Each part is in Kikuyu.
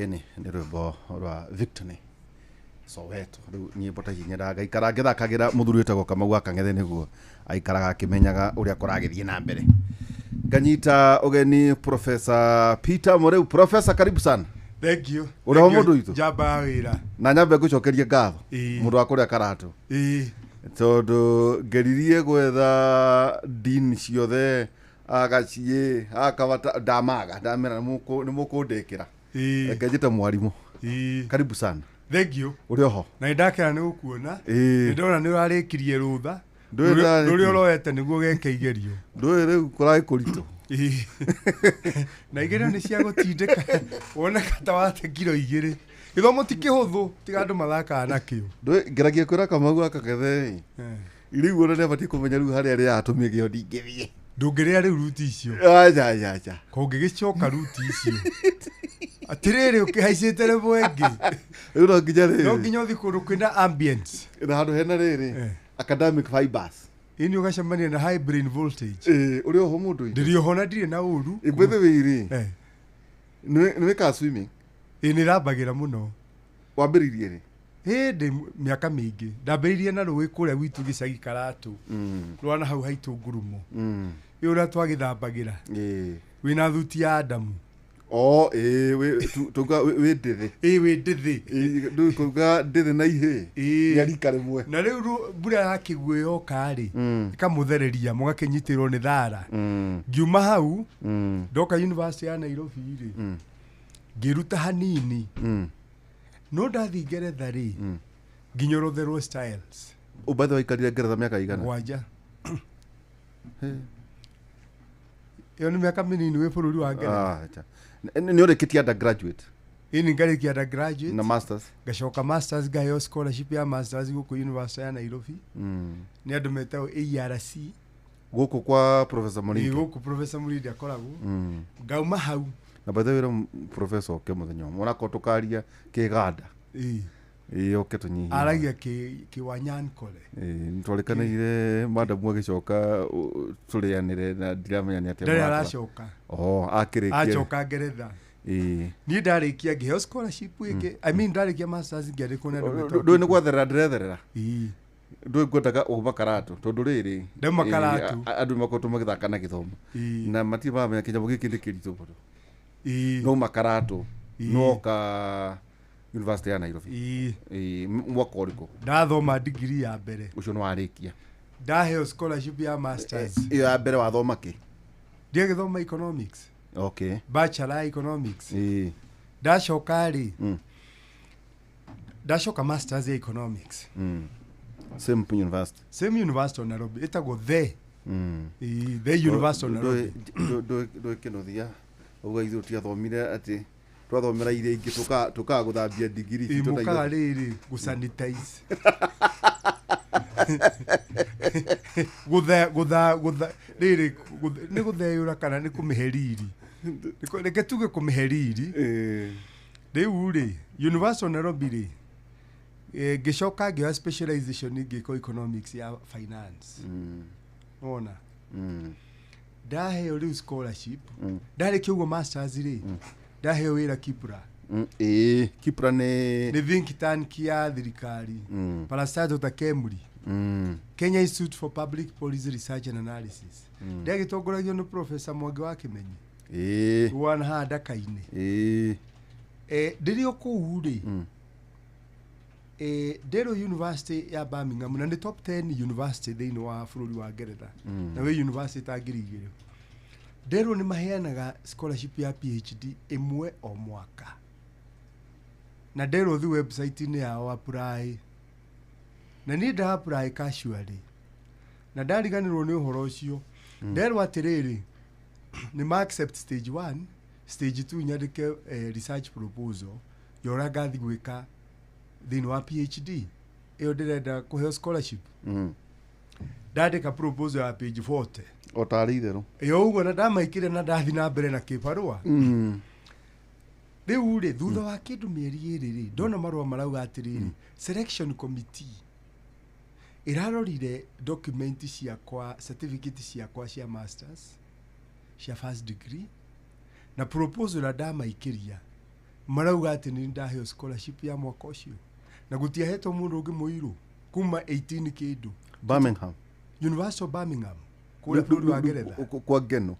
Ĩni nĩ rwĩmbo rwa Victory Soweto. Rĩu nyĩmbo ta ici nyendaga ngaikara ngĩthakagĩra mũthuri wĩtagwo Kamau wa Kang'ethe nĩguo aikaraga akĩmenyaga ũrĩa kũragĩthiĩ na mbere. Nganyita ũgeni Professor Peter Mũrĩu. Professor, karibu sana. Thank you. Ũrĩ ho Thank you. mũndũ witũ? Njamba ya wĩra. Na nyambe ngũcokerie ngatho Ĩĩ. mũndũ wa kũrĩa Karatũ, Ĩĩ. tondũ ngeririe gwetha dean ciothe agaciĩ akabata ndamaga ndamera nĩ mũkũndĩkĩra. Ĩĩ. Reke njĩte mwarimũ. Ĩĩ. Karibu sana. Thank you. Ũrĩ oho? Na nĩ ndakena nĩ gũkuona. Ĩĩ. Nĩ ndona nĩ ũrarĩkirie rũtha. Ndũĩ Rũrĩa ndarĩkia. rũrĩa ũroete nĩguo geke igerio. Ndũĩ rĩu kũrarĩ kũritũ. Ĩĩ. Na igerio nĩ cia gũtindĩka. Woneka ta wate kiro 2. Gĩthomo ti kĩhũthũ, tiga andũ mathakaga nakĩo. Ndũĩ ngeragia kwĩra Kamau akakethe rĩu ona nĩabatiĩ kũmenya rĩu harĩa arĩa atũmie gĩo ndingĩthiĩ. Ndũngĩrĩa rĩu ruti icio. Acha acha acha. Kũngĩgĩcoka ruti icio. Atĩrĩrĩ, ũkĩhaicĩte level ĩngĩ. Rĩu no nginya No rĩrĩ nginya ũthiĩ kũndũ kwĩna ambience. na handũ hena rĩrĩ Eh. academic fibers. Ĩni ũgacemania na high brain voltage. Ĩĩ, ũrĩ oho mũndũ witũ? Ndĩrĩ oho na ndirĩ na ũru. Ĩ, by the way rĩ, Eh. nĩ wĩkaga swimming? Ĩ, nĩ thambagĩra mũno. Wambĩrĩirie rĩ? Hĩndĩ mĩaka mĩingĩ ndambĩrĩirie na rũĩ kũrĩa gwitũ gĩcagi Karatũ, rwa na hau haitũ ngurumo. Ĩ, ũrĩa twagĩthambagĩra Ĩĩ. wĩna thuti ya Adamu. O ĩĩ, tuga wĩ ndĩthĩ. Ĩ, wĩ ndĩthĩ. Ĩĩ, ndũĩ kuga ndĩthĩ na ihĩĩ. Ĩĩ. Nĩ a rika rĩmwe. Na rĩu mbura ya kĩguũ yoka rĩ, ĩkamũthereria mũgakĩnyitĩrwo nĩ thara. Ngiuma hau ndoka university ya Nairobi rĩ, ngĩruta hanini. No ndathiĩ Ngeretha rĩ, nginyorotherwo styles. Ũbathe waikarire Ngeretha mĩaka igana? 7. Ĩyo nĩ mĩaka mĩnini wĩ bũrũri wa Ngeretha. Ah, acha. Nĩ ũrĩkĩtie undergraduate? Ĩni ngarĩkia undergraduate. Na masters? Ngacoka masters, ngaheo scholarship ya masters gũkũ university ya Nairobi. Nĩ andũ metagwo ARC. Gũkũ kwa Professor Ĩ, Mũrindi. gũkũ Professor Mũrindi akoragwo. Ngauma hau. Na by the way rĩ, Professor oke mũthenya ũmwe onakorwo tũkaria kĩganda. Ĩ. Ĩ, oke tũnyihie. Aragia kĩwanyankore. Ĩ, nĩtwarĩkanĩire madamu agĩcoka tũrĩanĩre na ndiramenya nĩ atĩa Ndarĩ mũrakora. aracoka. Oh, akĩrĩkia. Acoka Ngeretha. Ĩ. Niĩ ndarĩkia ngĩheo scholarship ĩngĩ. I mean ndarĩkia masters ngĩandĩkwo nĩ andũ metagwo Ndũĩ nĩ gwetherera ndĩretherera. Ĩ. Ndũĩ ngwendaga uma Karatũ tondũ rĩrĩ Ndauma Karatũ. Andũ nĩmakoretwo magĩthaka na gĩthomo. Ĩ. Na matirĩ maramenya kĩnyamũ gĩkĩ nĩ kĩritũ mũno. Ĩ. No uma Karatũ, Ĩ. noka University ya Nairobi. Ĩ. Ĩ, mwaka ũrĩkũ? Ndathoma degree ya mbere. Ũcio nĩ warĩkia. Ndaheo scholarship ya masters. Ĩyo ya mbere wathoma kĩ? Ndiagĩthoma economics. Okay. Bachelor ya economics. Ĩ. Ndacoka rĩ, ndacoka masters ya economics. Same university. Same university of Nairobi ĩtagwo the. Ĩ, the University of Nairobi. Ndũĩ kĩnuthia uga ithuĩ tũtiathomire atĩ twathomera iria ingĩ tũkaga gũthambia ndigiri Ĩ, citũ na mũkaga ithuĩ. rĩrĩ gũsanitize. Gũthe gũtha gũtha rĩrĩ nĩ gũtheyũra kana nĩ kũmĩhe riri. Reke tuge kũmĩhe riri. Ĩ. Rĩu rĩ, University of Nairobi rĩ, ngĩcoka ngĩoya specialization ngĩka economics ya finance. Wona? Ndaheo rĩu scholarship. Ndarĩkia ũguo masters rĩ, ndaheo wĩra Kipra. Ĩ, Kipra nĩ Nĩ think tank ya thirikari. Parastatal ta Kemri. Kenya Institute for Public Policy Research and Analysis. Ndagĩtongoragio nĩ Professor Mwangi wa Kĩmenyi. Ĩ. Wana haha Ndaka-inĩ. Ĩ. Ndĩrĩ o kũu rĩ, ndĩrwo University ya Birmingham na nĩ top 10 university thĩinĩ wa bũrũri wa Ngeretha. Na wĩ university ta 2000. Nderwo nĩ maheanaga scholarship ya PhD ĩmwe o mwaka. Na nderwo thi website-inĩ yao apply. Na niĩ nda apply casually. Na ndariganĩrwo nĩ ũhoro ũcio. Nderwo atĩrĩrĩ, nĩ ma accept stage 1, stage 2 nyandĩke research proposal ya ũrĩa ngathi gwĩka thĩinĩ wa PhD. Ĩyo ndĩrenda kũheo scholarship. Ndandĩka proposal ya page 40. O tarĩ itherũ. Ĩyo ũguo na ndamaikire na ndathi na mbere na kĩbarũa. Rĩu rĩ, thutha wa kĩndũ mĩeri 2 rĩ, ndona marũa marauga atĩrĩrĩ, selection committee ĩrarorire document ciakwa, certificate ciakwa cia masters, cia first degree, na proposal ĩrĩa ndamaikĩria Marauga atĩ nĩ ndaheo scholarship ya mwaka ũcio na gũtiahetwo mũndũ ũngĩ mũirũ kuma 18 kĩndũ. Birmingham. University of Birmingham kũrĩa bũrũri wa Ngeretha. Kwa ngeno.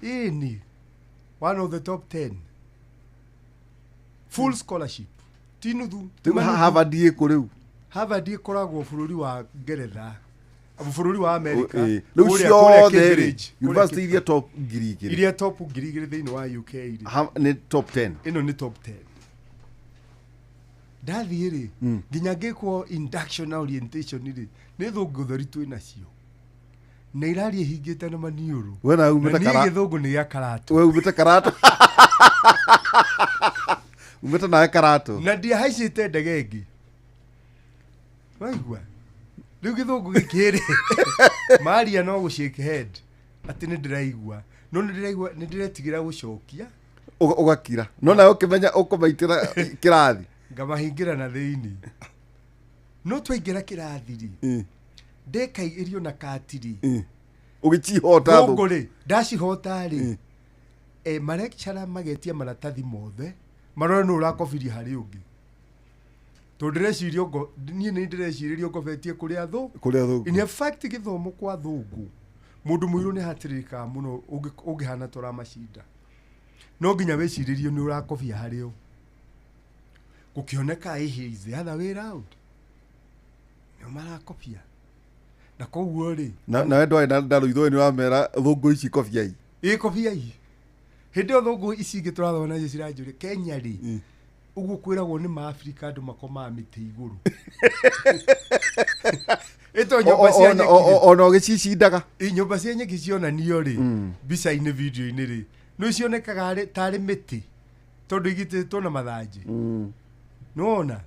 Ĩni, one of the top 10, full scholarship, ti nuthu, ti Rĩu manuthu. Harvard ĩkũ rĩu? Harvard ĩkoragwo bũrũri wa Ngeretha, bũrũri wa America. Ĩ, rĩu kũrĩa ciothe rĩ, Cambridge, kũrĩa university iria top 2000. Iria top 2000 thĩinĩ wa UK rĩ. Nĩ top 10. Ĩno nĩ top 10. Ndathiĩ rĩ, nginya ngĩkwo induction na orientation rĩ, nĩ thũngũ theri twĩ nacio na iraria hingĩte na maniũrũ. We nawe umĩte Na niĩ gĩthũngũ nĩ gĩa karatũ. We umĩte karatũ, umĩte nawe karatũ. Na ndiahaicĩte ndege ĩngĩ, waigua rĩu gĩthũngũ gĩkĩrĩ maria no gũ shake head atĩ nĩ ndĩraigua, no nĩ ndĩraigua nĩ ndĩretigĩra gũcokia. Ũgakira no nawe ũkĩmenya ũkũmaitĩra kĩrathi. Ngamahingĩra na thĩinĩ, no twaingĩra kĩrathi rĩ, ndekaigĩrio na kati rĩ. Ũgĩcihota Thũngũ thũngũ. rĩ, ndacihota rĩ, malecturer magetia maratathi mothe marore nũ ũrakobirie harĩ ũngĩ, tondũ ndĩreciria niĩ nĩ ndĩrecirĩria ngobetie kũrĩa thũ. Kũrĩa thũngũ. In fact, gĩthomo kwa thũngũ, mũndũ mũirũ nĩ hatĩrĩrĩkaga mũno ũngĩhana ta ũramacinda. No nginya wĩcirĩrie nĩ ũrakobia harĩ o. Gũkĩoneka ĩhĩ is the other way round, nĩo marakobia, na koguo rĩ, Nawe ndwarĩ na rũitho nĩ wamera thũngũ ici kobiai. Ĩ, kobiai. Hĩndĩ ĩyo thũngũ ici ingĩ tũrathoma nacio ciranjũria Kenya rĩ, ũguo kwĩragwo nĩ maafrika andũ makomaga mĩtĩ igũrũ ĩto nyũmba cia nyeki rĩ. Ona ũgĩcicindaga. Ĩ, nyũmba cia nyeki cionanio rĩ mbica-inĩ, video-inĩ rĩ, nĩ cionekaga tarĩ mĩtĩ tondũ igitĩtwo na mathanjĩ. Nĩwona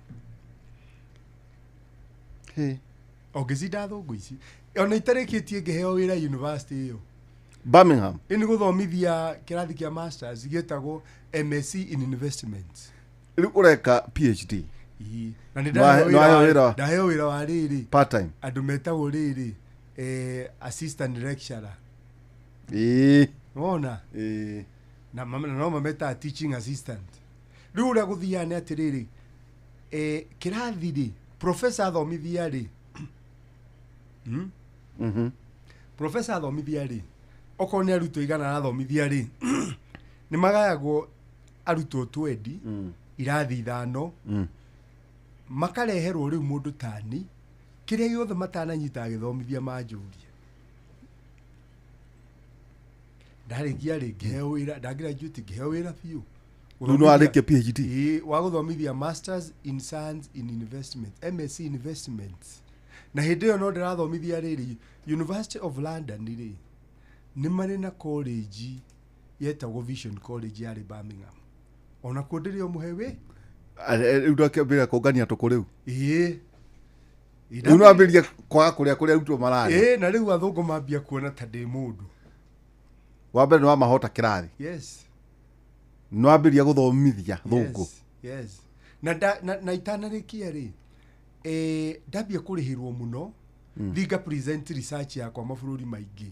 ongĩcinda thũngũ ici ona itarĩkĩtie ngĩheo wĩra university ĩyo. Birmingham. Ĩ, nĩ gũthomithia kĩrathi kĩa masters gĩtagwo MSc in investments. Rĩu ũreka PhD. Ĩ, na nĩ Nĩwaheo wĩra? ndaheo wĩra wa rĩrĩ, Part time. andũ metagwo rĩrĩ, assistant lecturer. Nĩwona? Ĩĩ. Na no mametaga teaching assistant. Rĩu ũrĩa gũthiaga nĩ atĩrĩrĩ, kĩrathi rĩ, professor athomithia rĩ, Professor athomithia rĩ, okorwo nĩ arutwo 100 arathomithia rĩ, nĩ magayagwo arutwo 20, irathi 5, makareherwo rĩu mũndũ tani kĩrĩa gĩothe matananyita agĩthomithia manjũrie. Ndarĩkia rĩ, ngĩheo wĩra, ndagraduate ngĩheo wĩra biũ. Rĩu nĩ warĩkia PhD. Ĩĩ, wa gũthomithia masters in science in investment, MSc investments. Na hĩndĩ ĩyo no ndĩrathomithia rĩrĩ, University of London rĩ, nĩ marĩ na college yetagwo Vision College yarĩ Birmingham, ona kuo ndĩrĩ o mũhe wĩ. Rĩu ndakĩambĩrĩria kũngania tũkũ rĩu. Ĩĩ. Rĩu nĩ wambĩrĩria kwaga kũrĩa kũrĩa arutwo mararĩa. Ĩĩ, na rĩu athũngũ mambia kuona ta ndĩ mũndũ. Wa mbere nĩ wamahota kĩrathi. Yes. Nĩ wambĩrĩria gũthomithia thũngũ. Yes. Na itanarĩkia rĩ, ndambia kũrĩhĩrwo mũno, thiĩ nga present research yakwa mabũrũri maingĩ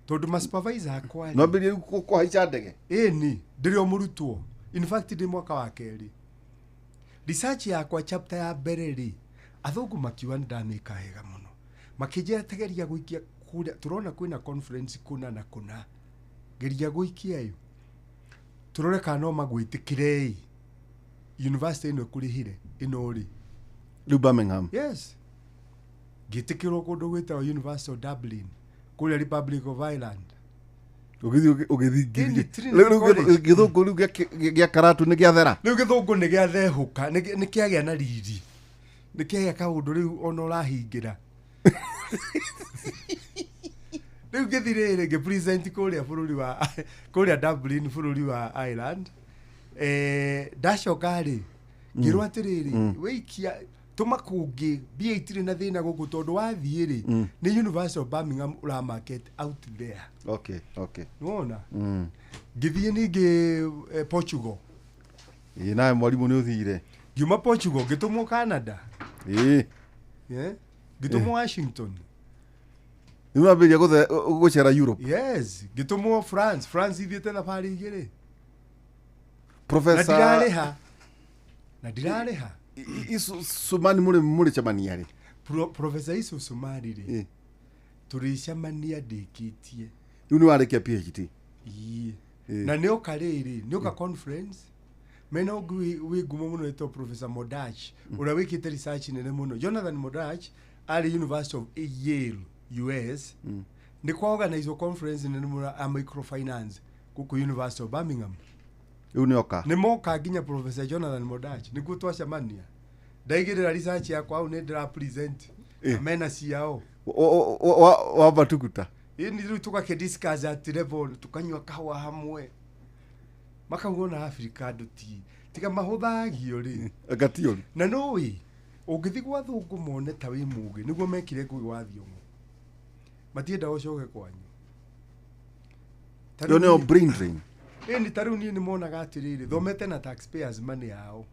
tondũ ma supervisor akwa Nĩ rĩ, wambĩrĩria rĩu kũhaica ndege. Ĩni ndĩrĩ o mũrutwo, in fact ndĩ mwaka wa kerĩ. Research yakwa, chapter ya mbere rĩ, athũngũ makiuga nĩ ndamĩka wega mũno, makĩnjĩra tegeria gũikia kũrĩa tũrona kwĩna conference kũna na kũna, geria gũikia ĩ tũrore kana no magwĩtĩkĩre ĩ university ĩno ĩkũrĩhire ĩno rĩ. Rĩu Birmingham. Yes, ngĩtĩkĩrwo kũndũ gwĩtagwo University of Dublin kũrĩa Republic of Ireland. Ũgĩthiĩ ũgĩthingithia. Ĩni, Trinity Rĩu College. gĩthũngũ rĩu gĩa karatu nĩ gĩathera. Rĩu gĩthũngũ nĩ gĩathehũka, nĩ kĩagĩa na riri, nĩ kĩagĩa kaũndũ rĩu ona ũrahingĩra. Rĩu ngĩthi rĩrĩ ngĩ present kũrĩa bũrũri wa kũrĩa Dublin, bũrũri wa Ireland. Ndacoka rĩ, ngĩrwo atĩrĩrĩ, wĩikia tũma kũngĩ, mbia itirĩ na thĩna gũkũ tondũ wathiĩ rĩ, nĩ University of Birmingham ũra market out there. Okay. Nĩwona? Ngĩthiĩ ningĩ Portugal. Ĩĩ, nawe mwarimũ nĩ ũthire. Ngiuma Portugal ngĩtũmwo Canada. Yeah? Ngĩtũmwo Washington. Rĩu wambĩrĩria gũcera Europe. Yes, ngĩtũmwo France. France ithiĩte thabarĩ igĩrĩ. Professor ndirarĩha, na ndirarĩha. Sumani mũrĩ cemania rĩ? Professor Yusuf Sumari rĩ, tũrĩcemania ndĩkĩtie. Rĩu nĩ warĩkia PhD? Ii. Na nĩ oka rĩrĩ, nĩ oka conference mena ũngĩ wĩ ngumo mũno wĩtagwo Professor Modach, ũrĩa wĩkĩte research nene mũno. Jonathan Modach arĩ University of Yale, US. Nĩ kwa organizwo conference nene mũno ya microfinance gũkũ University of Birmingham. Rĩu nĩ oka? Nĩ moka nginya Professor Jonathan Modach, nĩguo twacemania, ndaigĩrĩra research yakwa hau, nĩ ndĩra present. Mena ciao. Wa matuguta. Ĩni rĩu tũgakĩ at level, tukanyua kahũa hamwe, makauga ona Afrika andũ ti tiga mahũthagio rĩ. Ngatiũri. Na nũĩ ũngĩthiĩ gwa thũngũ mone ta wĩ mũgĩ, nĩguo mekire Ngũgĩ wa Thiong'o, matienda ũcoke kwanyu. Ta Ĩyo rĩu nĩyo niĩ- brain drain. Ĩni ta rĩu niĩ nĩ monaga atĩrĩrĩ, thomete na taxpayers money yao.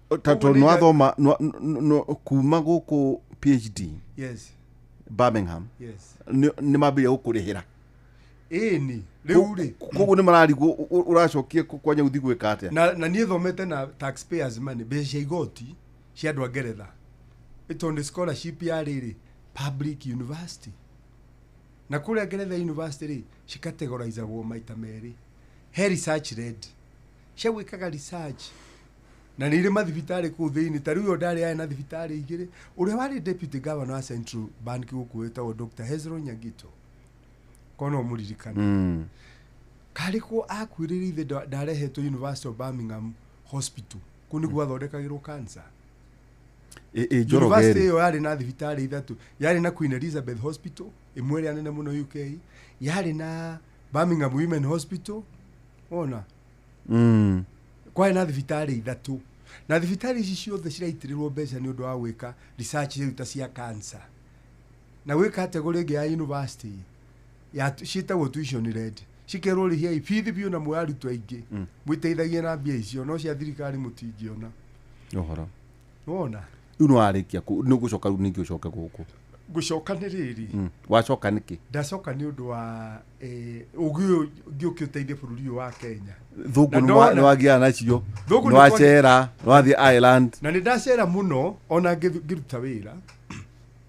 Ta Ũguo tondũ nĩ nĩwathoma kuma gũkũ PhD Yes. Birmingham, Yes. nĩ mambĩrĩria gũkũrĩhĩra? Ĩni rĩu rĩ. Koguo nĩ mararigwo ũracokie kwanya ũthiĩ gwĩka atĩa. Na niĩ thomete na taxpayers money, mbeca cia igoti cia andũ a Ngeretha, tondũ scholarship ya rĩrĩ public university, na kũrĩa Ngeretha university rĩ, cicategorizagwo maita merĩ. He research led, cia gwĩkaga research, na nĩ irĩ mathibitarĩ kũu thĩinĩ. Ta rĩu ĩyo ndarĩ yarĩ na thibitarĩ igĩrĩ. Ũrĩa warĩ deputy governor wa Central Bank gũkũ wĩtagwo Dr. Hezron Nyagito, kono mũririkane, karĩ kwo akuĩrĩire ithe, ndarehetwo University of Birmingham Hospital, kũu nĩguo athondekagĩrwo cancer. Ĩ Njoroge University rĩ? ĩyo yarĩ na thibitarĩ ithatũ. Yarĩ na Queen Elizabeth Hospital, ĩmwe ĩrĩa nene mũno UK, yarĩ na Birmingham Women Hospital, ona kwarĩ na thibitarĩ ithatũ, na thibitarĩ ici ciothe ciraitĩrĩrwo mbeca nĩ ũndũ wa gwĩka research rĩu ta cia cancer. Na gwĩ category ĩngĩ ya university ya ciĩtagwo tuition led, cikerwo rĩhiai bithi biũ na mwĩ arutwo aingĩ, mwĩteithagie na mbia icio, no cia thirikari mũtingĩona. Ũhoro. Nĩwona? Rĩu nĩ warĩkia nĩ ũgũcoka rĩu ningĩ ũcoke gũkũ? Ngũcoka nĩ rĩrĩ. Wacoka nĩkĩ? Ndacoka nĩ ũndũ wa ũgĩ ũyũ ngĩũke ũteithie bũrũri ũyũ wa Kenya. Thũngũ Na nĩ wagiana nacio? Thũngũ nĩ wacera, nĩ wathiĩ Ireland. Na nĩ ndacera mũno ona ngĩruta wĩra.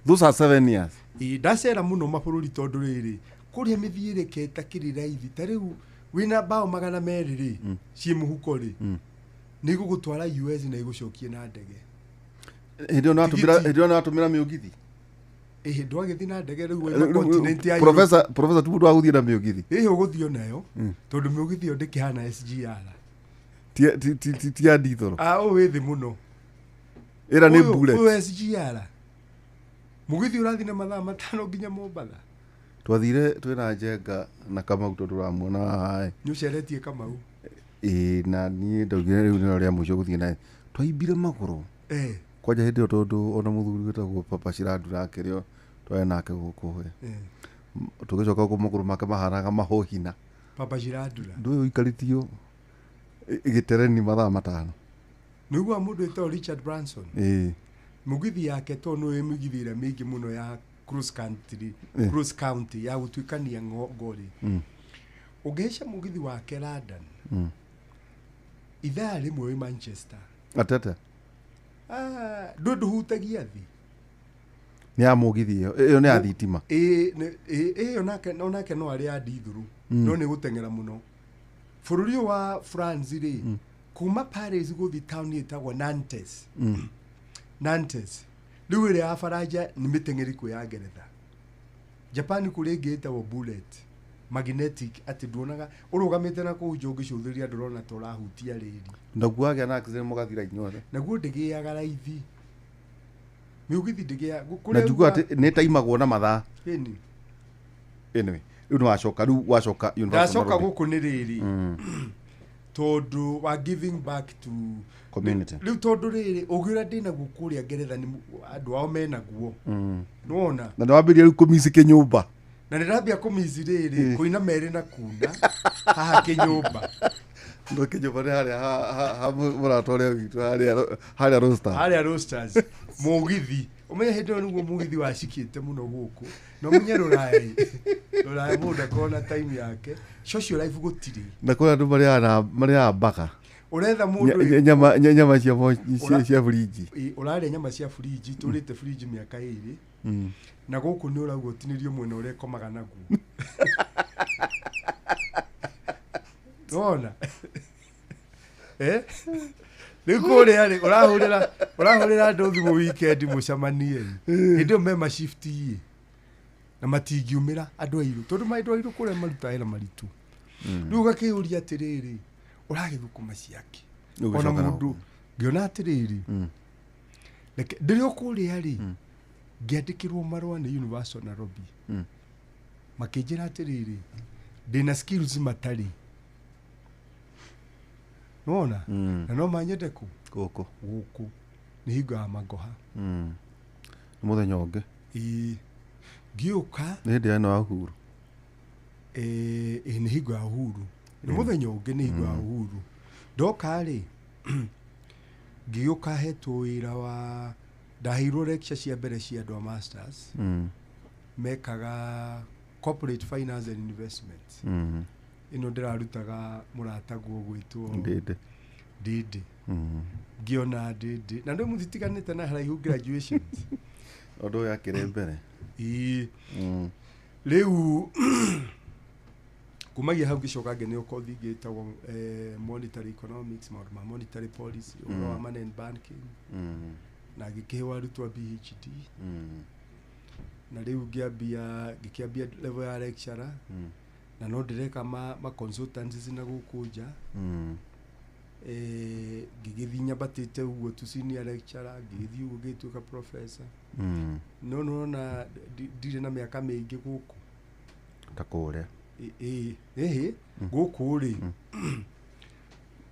Those are 7 years. Ĩ, ndacera mũno mabũrũri, tondũ rĩrĩ, kũrĩa mĩthiĩre ĩtakĩrĩ raithi. Ta rĩu wĩna mbaũ 200 rĩ ciĩ mũhuko rĩ, nĩ igũgũtwara US na igũcokie na ndege. Hĩndĩ ĩyo nĩ watũmĩra Tigiti. Hĩndĩ ĩyo nĩ watũmĩra mĩũgithi? Ĩhĩ, ndwagĩthiĩ na ndege rĩu wauma continent ya Europe. Professor, ti mũndũ wa gũthiĩ na mĩũgithi. Ĩhĩ, ũgũthiĩ nayo tondũ mĩũgithi ĩyo ndĩkĩhana SGR. Ti ya ndithũrũ. Ah, ũyũ wĩ thĩ mũno. Ĩra nĩ Ũyũ bullet. Ũyũ SGR mũgithi ũrathiĩ na mathaa 5 nginya Mombatha. Twathire twĩna Njenga na Kamau, tondũ ũramuona haha. Nĩ ũceretie Kamau? Ĩĩ, na niĩ ndaugire rĩu nĩrĩo rĩa mũico gũthiĩ naye. Twaimbire magũrũ kwanja hĩndĩ ĩyo, tondũ ona mũthuri wĩtagwo Papa Shirandu nake rĩo twarĩ nake gũkũ ĩ. Tũgĩcoka gũkũ magũrũ make mahanaga mahũhina. Papa Shirandula. Ndũ ũyũ ũikarĩtio gĩtereni mathaa 5. Nĩguo mũndũ wĩtagwo Richard Branson, mũgithi yake, to nĩ mĩgithi ĩrĩa mĩingĩ mũno ya cross country, cross county ya gũtuĩkania ng'ongo rĩ, ũngĩhaica mũgithi wake London, ithaa rĩmwe wĩ Manchester. Atete. Ah, ndũ ndũhutagia thĩ. Nĩ ya mũgithi ĩyo, ĩyo nĩ ya thitima? Ĩĩ, ĩyo nake no arĩ ya ndithũrũ, no nĩ gũteng'era mũno. Bũrũri ũyũ wa France rĩ, kuma Paris gũthiĩ taũni ĩtagwo Nantes. Nantes rĩu ĩrĩa ya Baranja nĩ mĩteng'eri kwĩ ya Ngeretha. Japan kũrĩ ĩngĩ ĩtagwo bullet magnetic, atĩ nduonaga ũrũgamĩte na kũu nja ũngĩcũthĩrĩria ndũrona ta ũrahutia rĩri. Naguo wagĩa na accident mũgathira inyuothe. Naguo ndĩgĩaga raithi, mĩũgithi ndĩgĩa Na njugua atĩ nĩ ĩtaimagwo na mathaa. Ĩni. Anyway, rĩu nĩ wacoka, rĩu wacoka University of Ndacoka Nairobi. gũkũ nĩ rĩrĩ, tondũ wa giving back to Community. Rĩu tondũ rĩrĩ, ũgĩ ũrĩa ndĩnaguo kũrĩa Ngeretha nĩ andũ ao menaguo, nĩwona? Na nĩ wambĩrĩria rĩu kũmici kĩnyũmba. Na nĩndambia kũmici rĩrĩ, kũina merĩ na kuna haha kĩnyũmba. No kĩnyũmba nĩ harĩa ha mũrata ũrĩa witũ harĩa Roaster. Harĩa Roasters. Mũgithi, ũmenye hĩndĩ ĩyo nĩguo mũgithi wacikĩte mũno gũkũ, na ũmenye rũraya, rũraya mũndũ akorwo na time yake, social life gũtirĩ. Na kũrĩa andũ marĩaga mbaga. Ũretha mũndũ Nyama cia cia fridge. Ũrarĩa nyama cia fridge, tũrĩte fridge mĩaka 2. Na gũkũ nĩ ũrauga ũtinĩrio mwena ũrĩa ĩkomaga naguo. Nĩwona? Eh? Rĩu kũrĩa rĩ, ũrahũrĩra andũ thimũ weekend mũcemanie rĩ. Hĩndĩ ĩyo me ma shift ĩ. Na matingiumĩra andũ airũ. Tondũ andũ airũ kũrĩa marutaga wĩra maritũ. Rĩu ũgakĩũria atĩrĩrĩ, ũragĩthũkũma ciake. Ona mũndũ ngĩona atĩrĩrĩ, reke ndĩrĩ o kũrĩa rĩ, ngĩandĩkĩrwo marũa nĩ University of Nairobi. Makĩnjĩra atĩrĩrĩ, ndĩna skills matarĩ. Nĩwona? Na no manyende kũ? Gũkũ. Gũkũ. Nĩ hingo ya Magoha. Nĩ mũthenya ũngĩ. Ĩĩ. Ngĩũka. Nĩ hĩndĩ ĩno ya Uhuru. Ĩĩ nĩ hingo ya Uhuru. Nĩ mũthenya ũngĩ nĩ hingo ya Uhuru. Ndoka rĩ, ngĩũka hetwo wĩra wa ndaheirwo lecture cia mbere cia andũ a masters. Mekaga corporate finance and investment. Ĩno ndĩrarutaga mũrataguo gwĩtwo Ndĩndĩ. Ndĩndĩ. Ngĩona Ndĩndĩ. Na nĩ mũthitiganĩte na haraihu graduations. Ũndũ ũyũ akĩrĩ mbere. Ĩĩ. Rĩu kumagia hau ngĩcoka ngĩneo kothi ĩngĩ ĩtagwo monetary economics, maũndũ ma monetary policy, ũhoro wa money and banking. Na ngĩkĩheo arutwo a PhD. Na rĩu ngĩkĩambia level ya lecturer. Na no ndĩreka ma consultancies na gũkũ nja. Ngĩgĩthiĩ nyambatĩte ũguo tu senior lecturer, ngĩgĩthiĩ ũguo ngĩgĩtuĩka professor. No nĩwona ndirĩ na mĩaka mĩingĩ gũkũ. Ta kũrĩa. Ĩhĩ, gũkũ rĩ,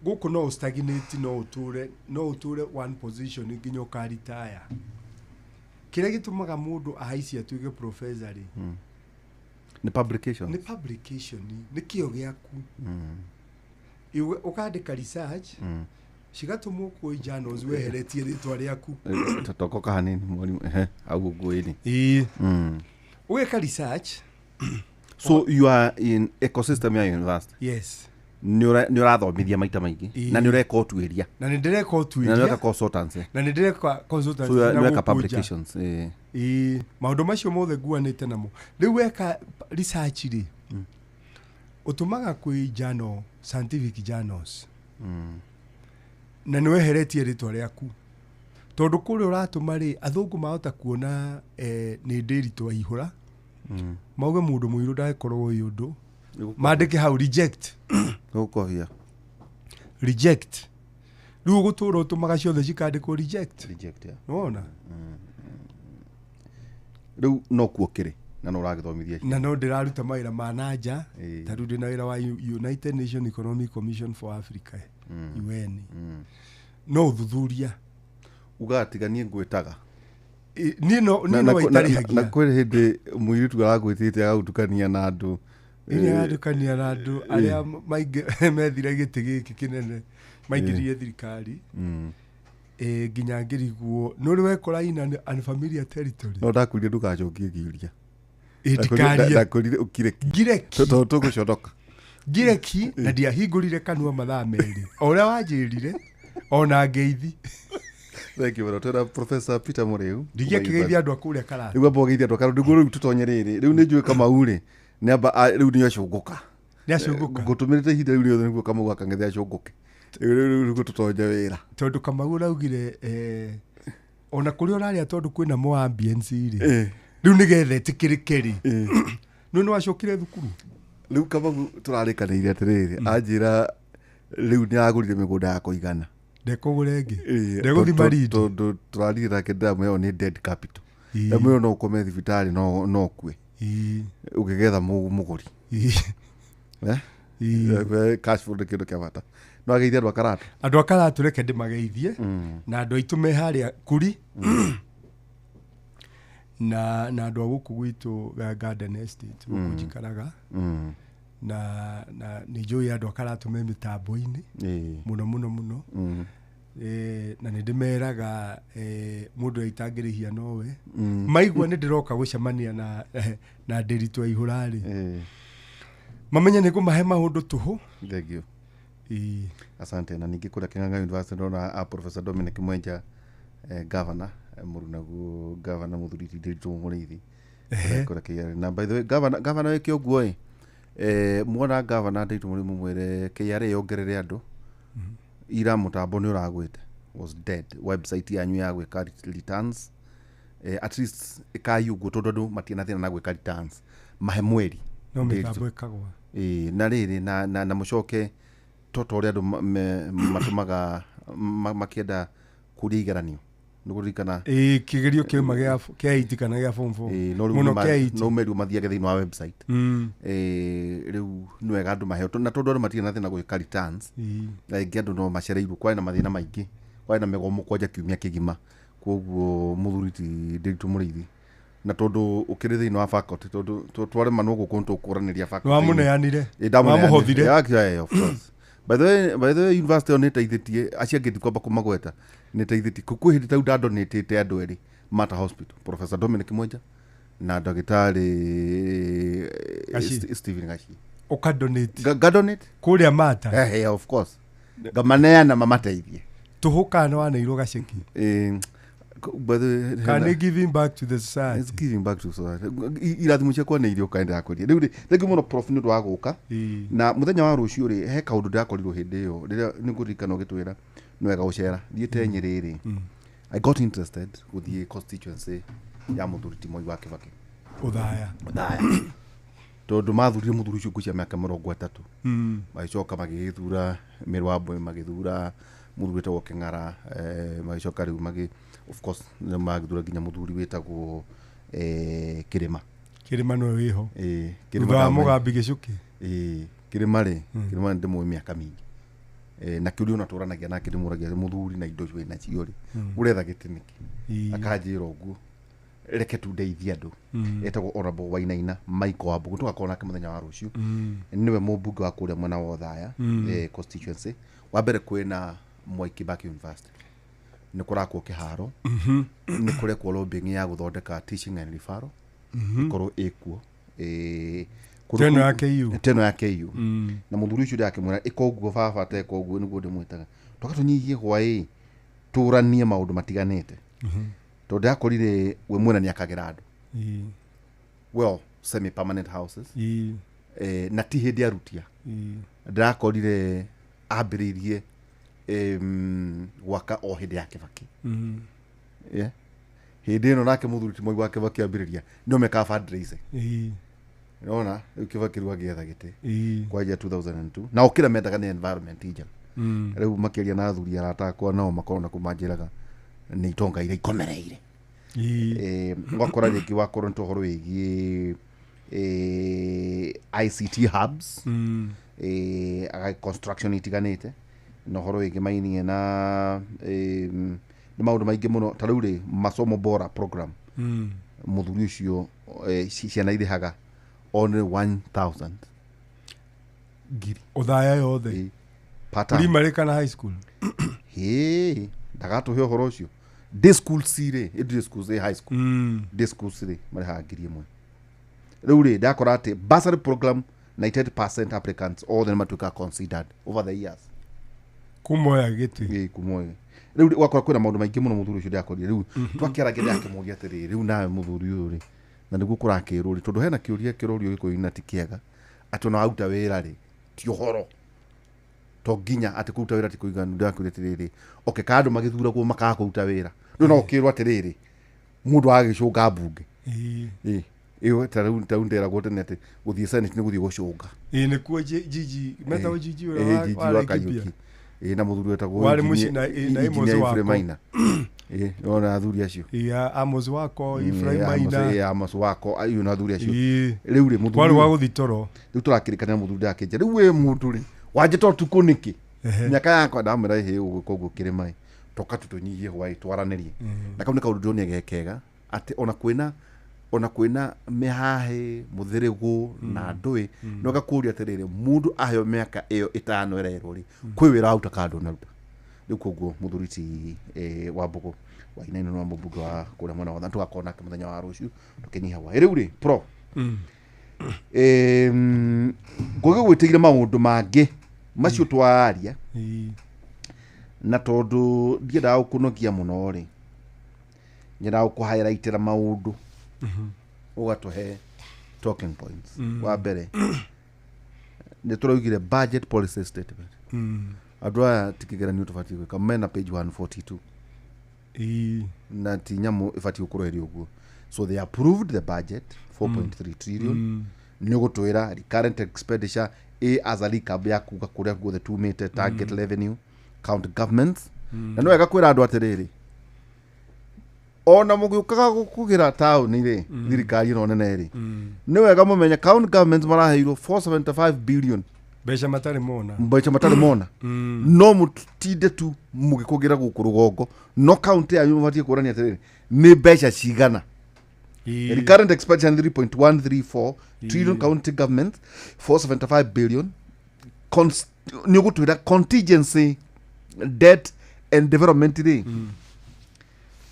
gũkũ no stagnate, no ũtũre one position nginya ũkaritaya. Kĩrĩa gĩtũmaga mũndũ ahaicie atuĩke professor rĩ, Nĩ publication. Nĩ publication, nĩ kĩo gĩaku. Ũkandĩka research, cigatũmwo kwĩ journals weheretie rĩtwa rĩaku. Totokoka hanini mwalimu, ehe, au ũguo ĩni. Ĩĩ. Ũgeka research. So you are in ecosystem ya university. Yes. Nĩ ũrathomithia maita maingĩ. Na nĩ ũreka ũtuĩria. Na nĩ ndĩreka ũtuĩria. Na nĩ ũreka consultancy. Na nĩ ndĩreka consultancy. So na nĩ ũreka gũkũ nja. publications. Ĩĩ. Maũndũ macio mothe nguanĩte namo. Rĩu weka research rĩ, ũtũmaga kwĩ journal, scientific journals. Na nĩ weheretie rĩtwa rĩaku. Tondũ kũrĩa ũratũma rĩ, athũngũ mahota kuona nĩ ndĩri twaihũra. Mauge mũndũ mũirũ ndagĩkorwo ũyũ ũndũ. Mandĩke hau reject. Gũkũhia. Reject. Rĩu ũgũtũra ũtũmaga ciothe cikandĩkwo reject. Reject, yeah. Nĩwona? Rĩu no kuo kĩrĩ na no ũragĩthomithia. Na no ndĩraruta mawĩra ma na nja. Ta rĩu ndĩna wĩra wa United Nations Economic Commission for Africa, UN. No ũthuthuria. Ugaga tiga niĩ ngwĩtaga. Niĩ no itarĩhagia. Na kwĩ hĩndĩ mũirĩtu aragwĩtĩte agagũtukania na andũ. Ĩrĩa agagũtukania na andũ arĩa methire gĩtĩ gĩkĩ kĩnene, maingĩrire thirikari. Nginya ngĩrigwo, nĩ ũrĩ wekora in an unfamiliar territory. No ndakwĩrire ndũgacokie kĩũria. Ndikarie. Ndakwĩrire ũkire ki. Ngire ki. Tondũ tũgũconoka. Ngire ki, na ndiahingũrire kanua mathaa merĩ. O ũrĩa wanjĩrire, ona ngeithi. Thank you mũno. Twĩna Professor Peter Mũrĩu. Ndingĩakĩgeithia andũ a kũrĩa Karatu. Rĩu amba ũgeithie andũ a Karatu. Nĩguo rĩu tũtonye rĩrĩ. Rĩu nĩ njũĩ Kamau rĩ, nĩ amba, rĩu nĩ acũngũka. Nĩ acũngũka. Ngũtũmĩrĩte ihinda rĩu rĩothe nĩguo Kamau akang'ethe acũngũke. Rĩu nĩguo tũtonye wĩra. Tondũ Kamau ũraugire, ona kũrĩa ũrarĩa tondũ kwĩna mo ambience rĩ. Rĩu nĩgetha ĩtĩkĩrĩke rĩ. Nĩ nĩ wacokire thukuru? Rĩu Kamau tũrarĩkanĩire atĩrĩrĩ, anjĩra rĩu nĩ aragũrire mĩgũnda ya kũigana. Ndekũgũra ĩngĩ. Ndegũthiĩ Malindi. Tondũ tũrarire nake ndĩramwĩra nĩ dead capital. Ndamwĩra no ũkome thibitarĩ no ũkue. Ũkĩgetha mũgũri. Cash flow nĩ kĩndũ kĩa bata. No ageithie andũ a Karatu. Andũ a Karatu reke ndĩmageithie. Na andũ aitũ me harĩa Kuri. Na andũ a gũkũ gwitũ Garden Estate, gũkũ njikaraga. Na nĩ njũĩ andũ a Karatu me mĩtambo-inĩ. Mũno, mũno, mũno. Na nĩ ndĩmeraga, mũndũ ũrĩa itangĩrĩhia nowe. Maigua nĩ ndĩroka gũcemania na Ndĩritũ Aihũra rĩ. Mamenye nĩ ngũmahe maũndũ tũhũ. Thank you. Ĩĩ. Asante. Na ningĩ kũrĩa Kĩng'ang'a University ndona a Professor Dominic Mwenja, governor, mũrunaguo governor mũthuri ti Ndiritu Mũrĩithi kũrĩa KRA. Na by the way, governor wĩke ũguo ĩ, muona governor Ndiritu Mũrĩithi mũmwĩre KRA yongerere andũ ira mũtambo nĩ ũragwĩte, was dead website yanyu ya gwĩka returns. At least ĩkai ũguo tondũ andũ matirĩ na thĩna na gwĩka returns, mahe mweri No Ndiritu. mĩtambo ĩkagwa. Ĩĩ, na rĩrĩ na mũcoke to ũrĩa andũ matũmaga makĩenda kũria igeranio nĩ kũririkana. Ĩĩ, kĩgerio kĩauma gĩa 8 kana gĩa form 4. Ĩĩ, no rĩu Mũno kĩa 8. No merirwo mathiage thĩinĩ wa website. Ĩĩ, rĩu nĩ wega andũ maheo na tondũ andũ matirĩ na thĩna gwĩka returns. Na rĩngĩ andũ no macereirwo, kwarĩ na mathĩna maingĩ, kwarĩ na mĩgomo kwanja kiumia kĩgima, koguo mũthuri ti Ndiritu Mũrĩithi, na tondũ ũkĩrĩ thĩinĩ wa faculty, tondũ twaremanwo gũkũ nĩtũkũranĩria faculty. Nĩ wamũneanire? Ĩ, ndamũneanire. Wamũhothire? Yeah, of course. By the way, university ĩyo nĩ ĩteithĩtie acio angĩ, ndikwamba kũmagweta, nĩ ĩteithĩtie. Kwĩ hĩndĩ tau ndadonatĩte andũ erĩ Mata Hospital, Professor Dominic Mwenja na ndagĩtarĩ Gaci. Stephen Gaci. Ũkadonate? Ngadonate. Kũrĩa Mata? Of course, ngamaneana mamateithie. Tũhũ kana nĩ waneirwo gaceki? By the way, Kana nĩ giving back to the It's society? giving back to society. Irathimo ciakwa nĩ irio kaenda kwendia rĩu rĩ. Thengiũ mũno, prof, nĩ ũndũ wa gũka. Na mũthenya wa rũciũ rĩ, he kaũndũ ndĩrakorirwo hĩndĩ ĩyo rĩrĩa nĩ ngũririkana ũgĩtwĩra nĩ wega gũcera thiĩte Nyĩrĩ rĩ. I got interested gũthiĩ constituency ya mũthuri ti Moi wa Kĩbakĩ. Ũthaya. Othaya, tondũ mathurire mũthuri ũcio ngũcia mĩaka 30, magĩcoka magĩgĩthura Mĩrwambwe, magĩthura mũthuri wĩtagwo Kĩng'ara, magĩcoka rĩu magĩ, of course, nĩ magĩthura nginya mũthuri wĩtagwo Kĩrĩma. Kĩrĩma nĩwe wĩho. Kĩrĩma Thutha wa ndamũĩ. Mũgambi Gĩcũkĩ. Kĩrĩma rĩ, Kĩrĩma nĩ ndĩmũĩ mĩaka mĩingĩ. Na kĩũria ona tũranagia nake ndĩmũragia, mũthuri, na indo wĩ nacio rĩ, ũretha gĩtĩ nĩkĩ? Akanjĩra ũguo, reke tu ndeithie andũ. Etagwo Honorable Wainaina Michael Wambugu, tũgakorwo nake mũthenya wa rũciũ. Nĩwe mũmbunge wa kũrĩa mwena wa Othaya, constituency. Wa mbere, kwĩna Mwai Kibaki University, nĩ kũrakwo kĩharo, nĩ kũrekwo lobbying ya gũthondeka teaching and referral ĩkorwo ĩkuo. Teno ya KU. Teno ya KU. Na mũthuri ũcio ndakĩmwĩra ĩka ũguo, baba teka ũguo, nĩguo ndĩmwĩtaga, twaka tũnyihie hwaĩ tũranie maũndũ matiganĩte, tondũ ndakorire we mwena nĩ akagĩra andũ, well, semi permanent houses. Na ti hĩndĩ arutia ndĩrakorire ambĩrĩirie gwaka o hĩndĩ ya Kĩbaki. Yeah. Hĩndĩ ĩno nake mũthuri ti Moi wa Kĩbaki ambĩrĩria nĩo mekaga fundraising. Nona rĩu Kĩbaki rĩu agĩetha gĩtĩ kwanja 2002, na o kĩrĩa mendaga nĩ environment njega. Rĩu makĩaria na athuri arata akwa nao makorwo na kũmanjĩraga nĩ itonga iria ikomereire. Ũgakora rĩngĩ wakorwo nĩ ta ũhoro wĩgiĩ ICT hubs, construction itiganĩte, na ũhoro wĩgiĩ mining na nĩ maũndũ maingĩ mũno. Ta rĩu rĩ, masomo bora program, mũthuri ũcio, ciana irĩhaga only 1000 ngiri. Ũthaya yothe? Per term. Primary kana high school? Hĩ, ndagatũhe ũhoro ũcio. Day schools rĩ, day schools, high school. Day schools rĩ, marĩhaga 1000. Rĩu rĩ, ndakora atĩ bursary program, 98% applicants othe nĩ matuĩkaga considered over the years. Kumoya gĩtĩ. Ĩ, kumoya rĩu rĩ, ũgakora kwĩna maũndũ maingĩ mũno mũthuri ũcio ndakorire. Rĩu twakĩaragia, ndakĩmũria atĩrĩrĩ, rĩu nawe mũthuri ũyũ rĩ, na nĩguo kũrakĩrwo rĩ, tondũ hena kĩũria kĩrorio gĩkũyũ na ti kĩega, atĩ ona waruta wĩra rĩ, ti ũhoro to nginya atĩ kũruta wĩra ti kũiganu. Ndakĩũria atĩrĩrĩ, okay, ka andũ magĩthuragwo makaga kũruta wĩra, rĩu no ũkĩrwo atĩrĩrĩ, mũndũ agagĩcũnga mbunge. Ĩ, ĩyo ta rĩu nderagwo tene atĩ gũthiĩ senate nĩ gũthiĩ gũcũnga. Ĩĩ, nĩkuo Jiji metagwo Jiji ũrĩa Jiji wa wa Laikipia. Kariuki. Ĩ, na mũthuri wetagwo Warĩ mũciĩ na engineer Amos wako. Ephraim Maina. Ĩ, nĩwona athuri acio. Ĩĩ, Amos wako, Ephraim Ĩ, Maina. Ĩ, Amos wako ayo na athuri acio. Rĩu rĩ, mũthuri Kwarĩ gwa ũyũ, gũthi toro. Rĩu tũrakĩrĩkanĩra, mũthuri ndakĩnja rĩu wĩ mũndũ rĩ, wanjĩta ũtukũ nĩkĩ? Mĩaka yakwa ndamwĩra, ĩhĩ, ũgwĩka ũguo kĩrĩma ĩ, toka tu tũnyihie hwaĩ twaranĩrie. Na kau nĩ kaũndũ ndĩronire ge kega, atĩ ona kwĩna mĩhahĩ mũthĩrĩgũ na ndũĩ, no gakũria atĩrĩrĩ, mũndũ aheo mĩaka ĩyo 5 ĩrerwo rĩ, kwĩ wĩra waruta kana ndũnaruta. Rĩu koguo mũthuri ti Wambũgũ Wainaina nĩ wa mũmbunge wa kũrĩa mwena wa tũgakorwo nake mũthenya wa rũciũ tũkĩnyiha hwaĩ. Rĩu rĩ, pro, ngũgĩ gwĩtĩire maũndũ mangĩ. Macio twaria Ĩĩ. na tondu ndiendaga gũkũnogia mũno rĩ, nyendaga gũkũ-highlightĩra maũndũ ũgatũhe talking points. Wa mbere nĩ tũraugire budget policy statement. Andũ aya ti kĩgeranio tũbatiĩ gwĩka, mena page 142. Ĩĩ. Na ti nyamũ ĩbatiĩ gũkorwo ĩrĩ ũguo. So they approved the budget, 4.3 trillion. Nĩ ũgũtwĩra recurrent expenditure a as a recap ya kuga kũrĩa guothe tumĩte, target revenue, county governments. Na nĩ wega kwĩra andũ atĩrĩrĩ, ona mũgĩũkaga kũgĩra taũni rĩ, thirikari ĩno nene rĩ, nĩ wega mũmenye county governments maraheirwo 475 billion. Mbeca matarĩ mona. Mbeca matarĩ mona. No mũtinde tu mũgĩkũgĩra gũkũ rũgongo, no county yanyu mũbatiĩ kũrania atĩrĩrĩ, nĩ mbeca cigana. Ĩĩ. Recurrent expenditure 3.134 trillion, county government 475 billion. Nĩ ũgũtwĩra contingency debt and development rĩ,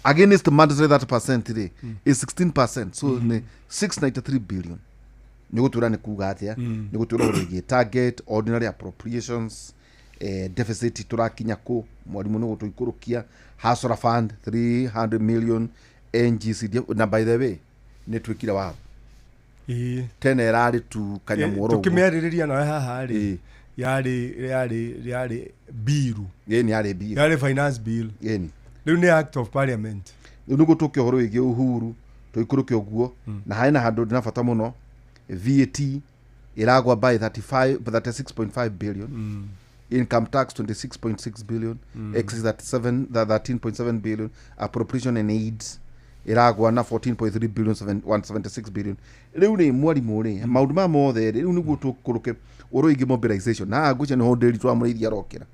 against mandatory 30% rĩ, is 16%, so nĩ 693 billion. Nĩ ũgũtwĩra nĩ kuga atĩa. Nĩ ũgũtwĩra ũhoro wĩgiĩ target ordinary appropriations, deficit tũrakinya kũ. Mwarimũ nĩ gũtũikũrũkia Hustler Fund 300 million, NGCDF. Na by the way, nĩ twĩkire watho. Ĩĩ. Tene ĩrarĩ tu kanyamũ oro ũguo. Tũkĩmĩarĩrĩria nawe haha rĩ, Ĩĩ. yarĩ biru. Ĩni, yarĩ bill. Yarĩ finance bill. Ĩni. Rĩu nĩ act of parliament. Rĩu nĩguo tũke ũhoro wĩgiĩ uhuru, tũikũrũke ũguo. Na harĩ na handũ ndĩna bata mũno, VAT ĩragwa by 35 36.5 billion, income tax 26.6 billion, excise 37 13.7 billion, appropriation and aids ĩragwa na 14.3 billion, 176 billion. Rĩu rĩ, mwarimũ rĩ, maũndũ maya mothe rĩ, rĩu nĩguo tũkũrũke ũhoro wĩgiĩ mobilization. Na haha ngwĩciria nĩho ndĩri twamũrĩithia arokĩra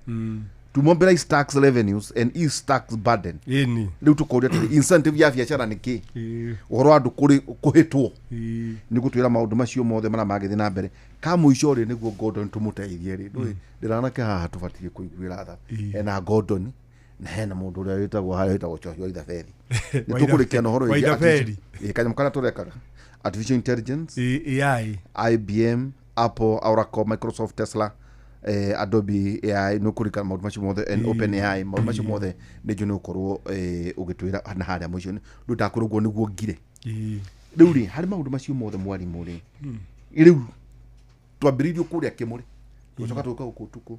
to mobilize tax revenues and ease tax burden. Ĩni. Rĩu tũkoria atĩrĩ, incentive ya biacara nĩ kĩ? Ĩĩ. Ũhoro wa andũ kũrĩ kũhĩtwo. Ĩĩ. Nĩ gũtwĩra maũndũ macio mothe marĩa mangĩthiĩ na mbere. Ka mũico rĩ, nĩguo Gordon tũmũteithie rĩ, ndũĩ ndĩranake haha tũbatiĩ kũiguĩra tha. Ĩĩ. Hena Gordon na hena mũndũ ũrĩa wĩtagwo harĩa wĩtagwo Joshua Ithaberi. Nĩ Wa tũkũrĩkia na ũhoro Wa wĩgiĩ Ithaberi. Kanyamũ karĩa tũrekaga, artificial intelligence. Ĩĩ, AI. IBM, Apple, Oracle, Microsoft, Tesla, Adobe AI. Nĩ ũkũrikana maũndũ macio mothe and Open AI, maũndũ macio mothe nĩ njũĩ nĩ ũkorwo ũgĩtwĩra na harĩa mũico. Rĩu ndakwĩra ũguo nĩguo ngire. Ĩĩ. Rĩu rĩ, harĩ maũndũ macio mothe, mwarimũ rĩ, rĩu twambĩrĩirio kũrĩa kĩmũrĩ, tũcoka tũka gũkũ ũtukũ.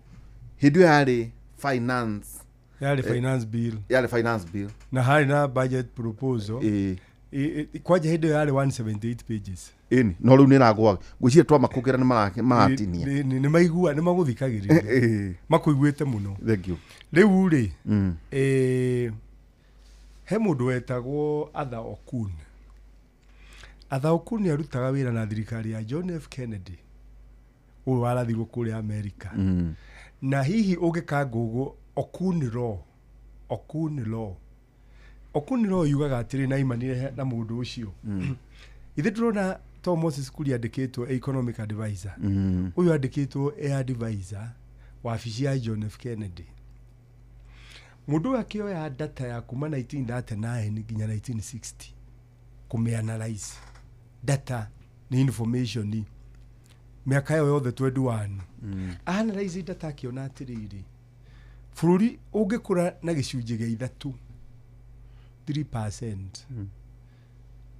Hĩndĩ ĩyo yarĩ finance. Yarĩ finance bill. Yarĩ finance bill. Na harĩ na budget proposal. Ĩĩ. Kwanja hĩndĩ ĩyo yarĩ 178 pages. Ĩni, no rĩu nĩ ĩragwa, ngwĩciria twamakũgĩra nĩ maratinia. Nĩ maigua, nĩ magũthikagĩrĩria. Makũiguĩte mũno. Thank you. Rĩu rĩ, he mũndũ wetagwo Arthur Okun. Arthur Okun arutaga wĩra na thirikari ya John F Kennedy, ũyũ warathirwo kũrĩa America. Na hihi ũngĩka Google Okun law, Okun law, Okun law yugaga atĩrĩ, na imanire na mũndũ ũcio. Ithe ndĩrona to Moses Kuria andĩkĩtwo economic advisor. Ũyũ andĩkĩtwo e advisor wabici ya John F Kennedy. Mũndũ ũyũ akĩoya data ya kuma 1939 nginya 1960 kũmĩanalyze. Data nĩ information mĩaka ĩyo yothe 21. Analyze data akĩona atĩrĩrĩ, bũrũri ũngĩkũra na gĩcunjĩ gĩa ithatũ, 3%,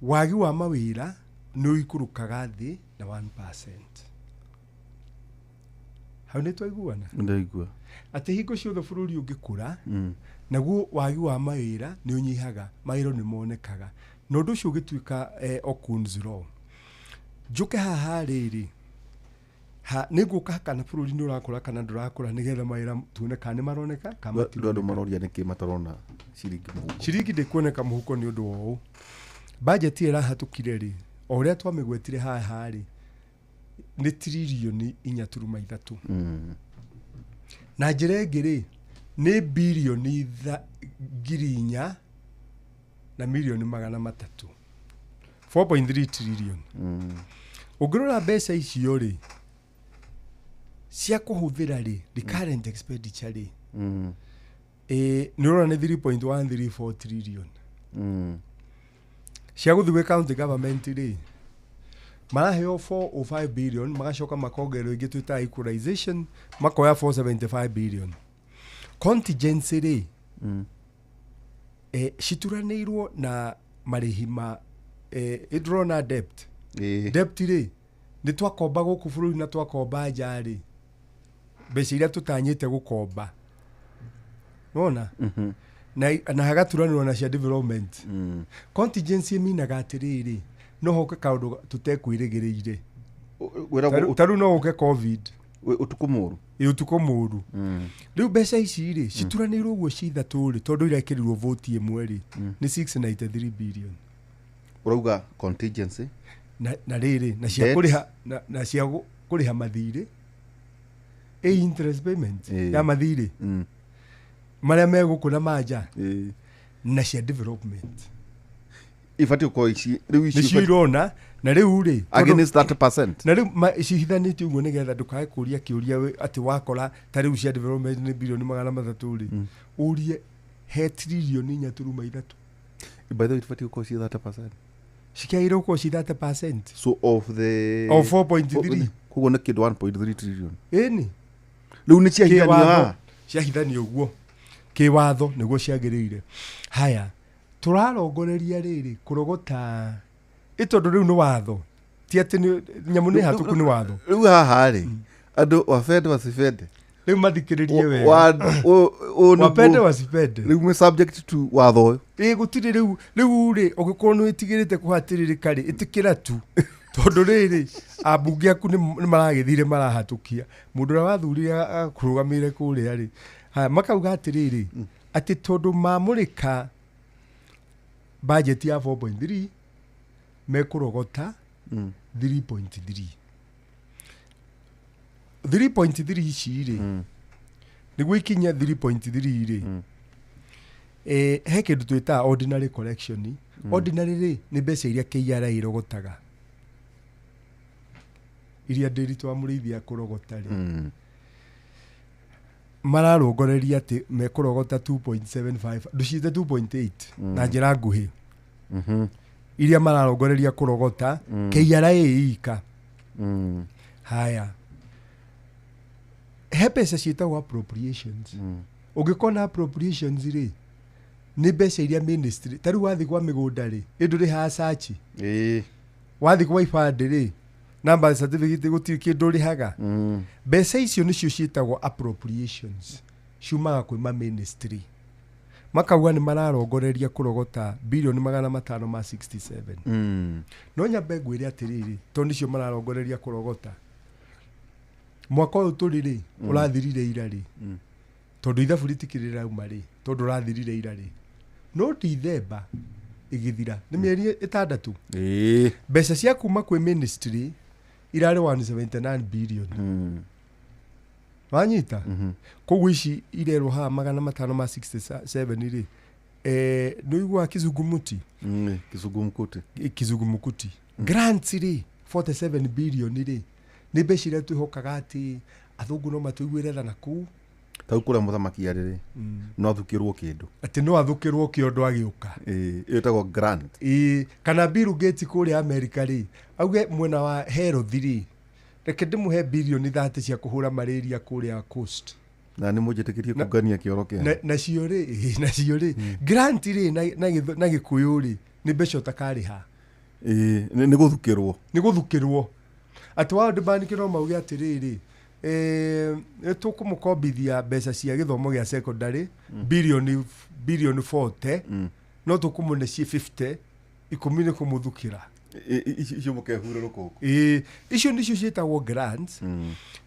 wagi wa mawĩra nĩ ũikũrũkaga thĩ na 1%. Hau nĩ twaiguana? Ndaigua. Atĩ hingo ciothe bũrũri ũngĩkũra, naguo wagi wa mawĩra nĩ ũnyihaga, mawĩra nĩ monekaga, na ũndũ ũcio ũgĩtuĩka Okun's law. Njũke haha rĩrĩ, ha nĩ ngũka kana bũrũri nĩ ũrakũra kana ndũrakũra, nĩgetha mawĩra tuone kana nĩ maroneka kana andũ andũ matironeka. maroria nĩkĩ matarona ciringi mũhuko. Ciringi ndĩkuoneka mũhuko nĩ ũndũ wa ũũ, budget ĩrĩa ĩrahatũkire rĩ, o ũrĩa twamĩgwetire haha rĩ, nĩ tiririoni 4.3. Na njĩra ĩngĩ rĩ, nĩ birioni 4,300,000,000, 4.3 trillion. Ũngĩrora mbeca icio rĩ, cia kũhũthĩra rĩ, recurrent expenditure rĩ, nĩ ũrona nĩ 3.134 trillion. Cia gũthiĩ gwĩ county government rĩ, Maraheo 405 billion, magacoka makongererwo ingĩ twĩtaga equalization, makoya 475 billion. Contingency rĩ, cituranĩirwo na marĩhi ma ĩndĩrona debt. Debt rĩ, nĩ twakomba gũkũ bũrũri na twakomba nja rĩ, mbeca iria tũtanyĩte gũkomba nona na hagaturanĩrwo na cia development. Contingency ĩminaga atĩrĩrĩ, no hoke kaũndũ tũtekwĩrĩgĩrĩire. Wĩragwo Ta rĩu no ũke COVID. Ũtukũ mũru. Ĩ, ũtukũ mũru. Rĩu mbeca ici rĩ, cituranĩirwo ũguo ci ithatũ rĩ, tondũ irekĩrirwo voti ĩmwe rĩ, nĩ 693 billion. Ũrauga contingency. Na rĩrĩ na cia Debt. kũrĩha na cia kũrĩha mathirĩ, ĩ interest payment ya mathirĩ marĩa me gũkũ na manja, na cia development. Ibatiĩ gũkorwo ici rĩu ici nĩcio irona na rĩu rĩ against 30%. Na rĩu cihithanĩtio ũguo nĩgetha ndũkae kũria kĩũria atĩ wakora ta rĩu cia development nĩ 300 bilioni rĩ, ũrie he 4.3 trillioni. By the way, ibatiĩ gũkorwo ci 30%. Cikĩagĩrĩirwo gũkorwo ci 30%. So of the O 4.3. Koguo nĩ kĩndũ 1.3 trillion. Ĩni. Rĩu nĩ ciahithanio Kĩwatho. haha. Ciahithanio ũguo kĩwatho nĩguo ciagĩrĩire. Haya, tũrarongoreria rĩrĩ kũrogota ĩ, tondũ rĩu nĩ watho, ti atĩ nĩ nyamũ nĩ hatũku, nĩ watho. Rĩu haha rĩ, andũ wabende wasibende. Rĩu mathikĩrĩrie wega. Wapende wasipende. Rĩu nĩ subject to watho ũyũ. Ĩ, gũtirĩ rĩu rĩ, ũngĩkorwo nĩ wĩtigĩrĩte kũhatĩrĩrĩka rĩ, ĩtĩkĩra tu, tondũ rĩrĩ ambunge aku nĩ maragĩthire marahatũkia mũndũ ũrĩa wathurire akũrũgamĩrĩre kũrĩa rĩ. Haya, makauga atĩrĩrĩ, atĩ tondũ mamũrĩka budget ya 4.3, mekũrogota 3.3. 3.3 ici rĩ, nĩguo ikinya 3.3 rĩ, he kĩndũ twĩtaga ordinary collection. Ordinary rĩ, nĩ mbeca iria KRA ĩrogotaga, iria ndĩritũ wa mũrĩithi akũrogota rĩ, mararũngoreria atĩ mekũrogota 2.75, ndũciĩte 2.8 na njĩra nguhĩ, iria mararongoreria kũrogota KRA ika. Haya, he mbeca ciĩtagwo appropriations. Ũngĩkona appropriations rĩ, nĩ mbeca iria ministry, ta rĩu wathiĩ kwa mĩgũnda rĩ, ĩ ndũrĩhaga search? Ĩĩ. Wathiĩ kwa ibandĩ rĩ, number certificate, gũtirĩ kĩndũ ũrĩhaga? Mbeca icio nĩcio ciĩtagwo appropriations, ciumaga kwĩ ma ministry. Makauga nĩ mararongoreria kũrogota 567 bilioni. No nyambe ngwĩre atĩrĩrĩ, tondũ nĩcio mararongoreria kũrogota mwaka ũyũ tũrĩ rĩ, ũrathirire ira rĩ, tondũ ithabu rĩtikĩrĩ rĩrauma rĩ, tondũ ũrathirire ira rĩ, no Dithemba ĩgĩthira nĩ mĩeri 6. Mbeca cia kuma kwĩ ministry irarĩ 179 billion. Wanyita? Koguo ici irerwo haha 567 rĩ, nĩ ũiguaga kizungumuti? Kizungumkuti. Kizungumukuti. Grants rĩ, 47 billion rĩ, nĩ mbeca iria twĩhokaga atĩ athũngũ no matũiguĩre tha na kũu. Tau kũrĩa mũthamaki arĩ rĩ, no athukĩrwo kĩndũ. Atĩ no athũkĩrwo kĩondo agĩũka. Ĩĩ, ĩyo ĩtagwo grant. Ĩĩ, kana Bill Gates kũrĩa Amerika rĩ, auge mwena wa health rĩ, reke ndĩmũhe 30 bilioni cia kũhũra malaria kũrĩa coast. Na nĩ mũnjĩtĩkĩrie kũngania kĩoro kĩa Nacio rĩ, ĩĩ, nacio rĩ, grant rĩ, na gĩkũyũ rĩ, nĩ mbeca ũtakarĩha. Ĩĩ, nĩ gũthukĩrwo. Nĩ gũthukĩrwo atĩ World Bank no mauge atĩrĩrĩ, nĩ tũkũmũkombithia mbeca cia gĩthomo gĩa secondary 40 bilioni, no tũkũmũne ci 50, 10 nĩ kũmũthukĩra. Icio mũkehure rũkũngũ. Ĩĩ, icio nĩcio ciĩtagwo grants,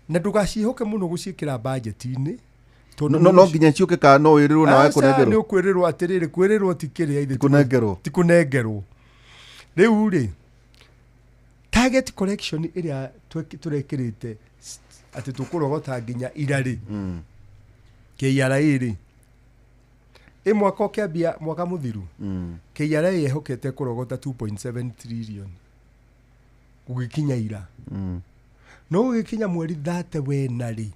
na ndũgaciĩhoke mũno gũciĩkĩra budget-inĩ tondũ No nginya ciũke kana no wĩrĩrwo nawe? Aca, nĩ kũnengerwo. Ũkwĩrĩrwo atĩrĩrĩ, kwĩrĩrwo ti kĩrĩa ithe Kũnengerwo. Ti kũnengerwo. Rĩu rĩ, target collection ĩrĩa tũrekĩrĩte atĩ tũkũrogota nginya ira rĩ, KRA rĩ, ĩ mwaka ũkĩambia, mwaka mũthiru, KRA yehokete kũrogota 2.7 trillion gũgĩkinya ira. No gũgĩkinya mweri thate wena rĩ,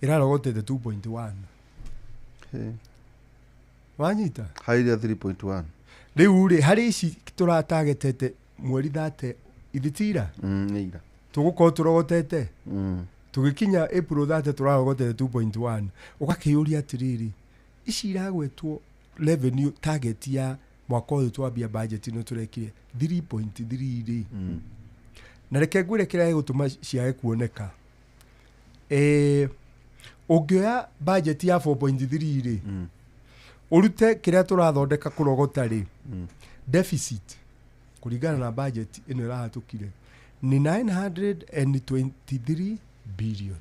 ĩrarogotete 2.1. Wanyita? Harĩ iria 3.1. Rĩu rĩ, harĩ ici tũratagetete mweri thate Ithitira Nĩ ira. Tũgũkorwo tũrogotete tũgĩkinya April 30 tũrarogotete 2.1. Ũgakĩyũria atĩrĩrĩ, ici iragwetwo revenue target ya mwaka ũyũ twambia budget ĩno tũrekire 3.3 rĩ, na reke ngwĩre kĩrĩa gĩgũtũma ciage kuoneka. Ũngĩoya budget ya 4.3 rĩ, ũrute kĩrĩa tũrathondeka kũrogota rĩ, deficit kũringana na budget ĩno ĩrahatũkire nĩ 923 billion.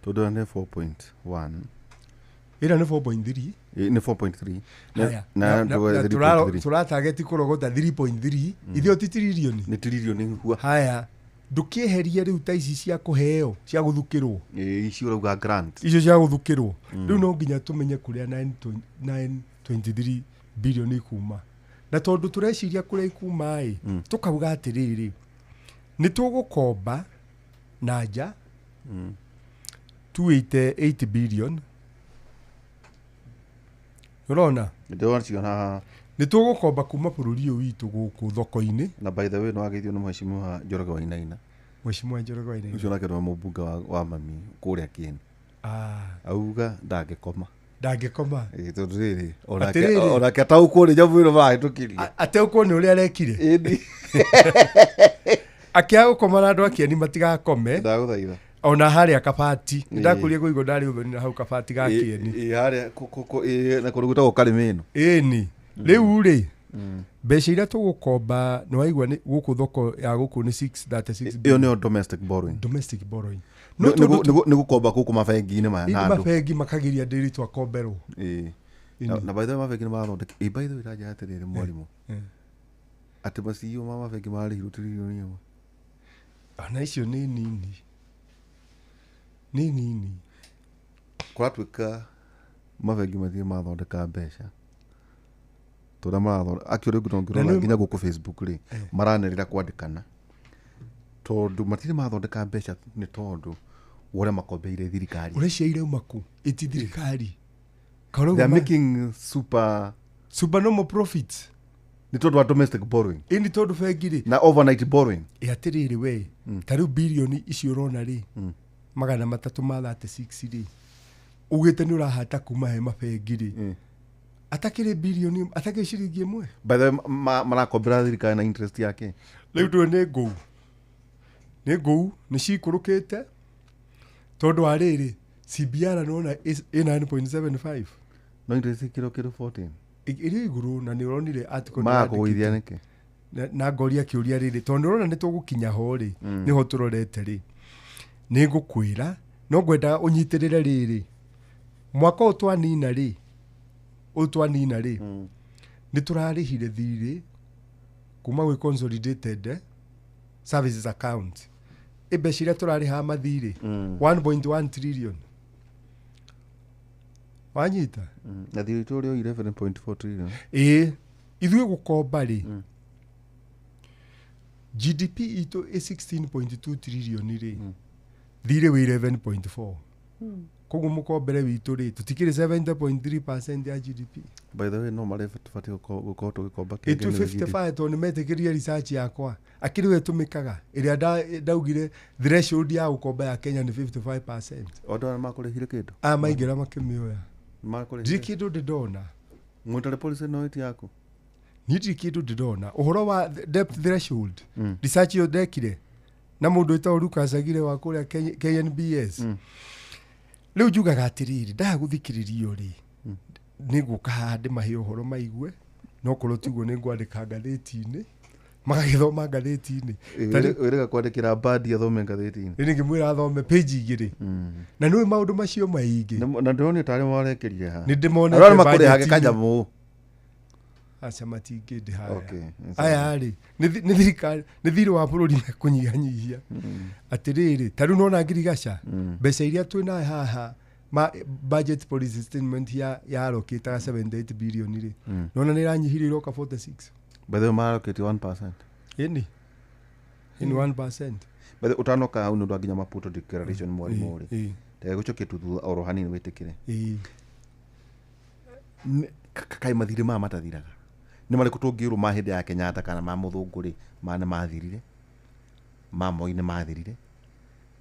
Tondũ nĩ 4.1. Ĩrĩa nĩ 4.3. Nĩ 4.3. Haya, na na 3.3. Tũratageti kũrogota 3.3, ithuĩ ti tririoni. Nĩ tririoni hua. Haya, ndũkĩeherie rĩu ta ici cia kũheo cia gũthukĩrwo. Ĩ, ici ũrauga grant. Icio cia gũthukĩrwo rĩu no nginya tũmenye kũrĩa 923 billion ikuma, na tondũ tũreciria kũrĩa ikuma ĩ, tũkauga atĩrĩrĩ, nĩ tũgũkomba na nja 288 billion, ũrona? Ndĩrona haha. Nĩ tũgũkomba kuma bũrũri ũyũ witũ gũkũ thoko-inĩ. Na by the way, nĩ wageithio nĩ mheshimiwa Njoroge Wainaina. Mheshimiwa Njoroge Wainaina. Ũcio nake nĩwe mũmbunge wa mami kũrĩa Kieni. Ah, auga ndangĩkoma. Ndangĩkoma. Ĩ, tondũ rĩrĩ onake Atĩrĩrĩ. onake ataũkwo nĩ nyamũ ĩno marahĩtũkirie. Ateũkwo nĩ ũrĩa arekire. Ĩni. Akĩaga gũkoma na andũ a Kieni matigakome. Ndagũthaitha. Ona harĩa kabati ndakũria kũigua ndarĩ ũthoni na hau kabati ga Kieni. Ĩ, harĩa ĩ, na kũndũ gwĩtagwo Karĩmĩno. Ĩni rĩu rĩ, mbeca iria tũgũkomba nĩ waigua nĩ gũkũ thoko ya gũkũ nĩ 636. Ĩyo nĩyo domestic borrowing. Domestic borrowing, no tondũ Nĩ gũkomba gũkũ mabengi-inĩ maya na ĩni andũ. Mabengi makagiria ndĩri twakomberwo. Ĩ. Na by the way, mabengi nĩ marathondeka, ĩ, by the way, ndanja atĩrĩrĩ mwarimũ, atĩ ma CEO ma mabengi mararĩhirwo tiririoni 1. Ona icio nĩ nini, nĩ nini. Kũratuĩka mabengi matirĩ mathondeka mbeca tũrĩa marathondeka actually Na ngĩrora nginya gũkũ Facebook rĩ, maranĩrĩra kwandĩkana tondũ matirĩ mathondeka mbeca nĩ tondũ wa ũrĩa makombeire thirikari. Ũrecia irauma kũ ĩti thirikari? They are making super Supernormal profits. Nĩ tondũ wa domestic borrowing. Ĩni tondũ bengi rĩ, na overnight borrowing. Ĩ atĩrĩrĩ we, ta rĩu birioni icio ũrona rĩ, 336 rĩ, ugĩte nĩ ũrahata kuma he mabengi rĩ, atakĩrĩ birioni, atakĩrĩ ciringi 1. By the way, marakombera thirikari na interest yake. Rĩu ndũĩ nĩ ngũu, nĩ ngũu, nĩ cikũrũkĩte tondũ wa rĩrĩ CBR nĩwona ĩ 9.75. No interest kĩro kĩro 14. Ĩrĩ igũrũ na nĩ ũronire article Marakũgũithia nĩkĩ? Na ngoria kĩũria rĩrĩ, tondũ nĩũrona nĩ tũgũkinya ho rĩ, nĩho tũrorete rĩ, nĩ ngũkwĩra no ngwenda ũnyitĩrĩre rĩrĩ mwaka ũyũ twanina rĩ, ũyũ twanina rĩ, nĩ tũrarĩhire thirĩ kuma gwĩ consolidated services account, ĩ mbeca iria tũrarĩhaga mathirĩ 1.1 trillion, wanyita? Na thirĩ witũ ũrĩ o 11.4 trillion. Ĩĩ, ithuĩ gũkomba rĩ, GDP itũ ĩ 16.2 trillion rĩ, thirĩ wĩ 11.4, koguo mũkombere witũ rĩ, tũtikĩrĩ 70.3% ya GDP. By the way, no marĩa tũbatiĩ gũkorwo tũgĩkomba Ĩ kĩngĩ nĩ GDP. 255 tondũ nĩmetĩkĩrie research yakwa akĩrĩ we ĩtũmĩkaga ĩrĩa ndaugire threshold ya gũkomba ya Kenya nĩ 55%. O andũ aya makũrĩhire kĩndũ? Aya maingĩra makĩmĩoya. Makũrĩhire. Ndirĩ kĩndũ ndĩndona. Monetary policy no ĩti yaku. Niĩ ndirĩ kĩndũ ndĩrona ũhoro wa debt threshold, research ĩyo ndekire na mũndũ wĩtagwo Lucas Agire wa kũrĩa KNBS. Rĩu njugaga atĩrĩrĩ, ndaga gũthikĩrĩrio rĩ, nĩ ngũka haha ndĩmahe ũhoro maigue, no korwo tiguo nĩ ngwandĩka ngathĩti-inĩ magagĩthoma ngathĩti-inĩ. Wĩrĩga kwandĩkĩra bandi athome ngathĩti-inĩ. Rĩ nĩngĩmwĩra athome page 2 na nĩũĩ maũndũ macio maingĩ. Na ndĩronire tarĩ marekĩrire haha. Nĩ ndĩmonete Arĩa makũrĩhage budget-inĩ. kanyamũ. Aca matingĩndĩ haya. Okay, aya rĩ nĩ thirikari, nĩ thirĩ wa bũrũri mekũnyihanyihia. Atĩrĩrĩ, ta rĩu nona ngirigaca mbeca iria twĩ nayo haha ma budget policy statement ya allocataga 78 billion rĩ, nona nĩ ĩranyihire iroka 46. By the way, marokĩtie 1%. Ĩni ĩni 1%. By the way, ũtanoka hau nĩ ũndũ wa nginya Maputo declaration mwarimũ rĩ, Ĩ, ndegũcokia tu thutha oro hanini wĩtĩkĩre. Ĩ. Kaĩ mathirĩ maya matathiraga nĩ marĩkũ tũngĩrwo ma hĩndĩ ya Kenyatta kana ma mũthũngũ rĩ, maya nĩ mathirire? Ma Moi nĩ mathirire,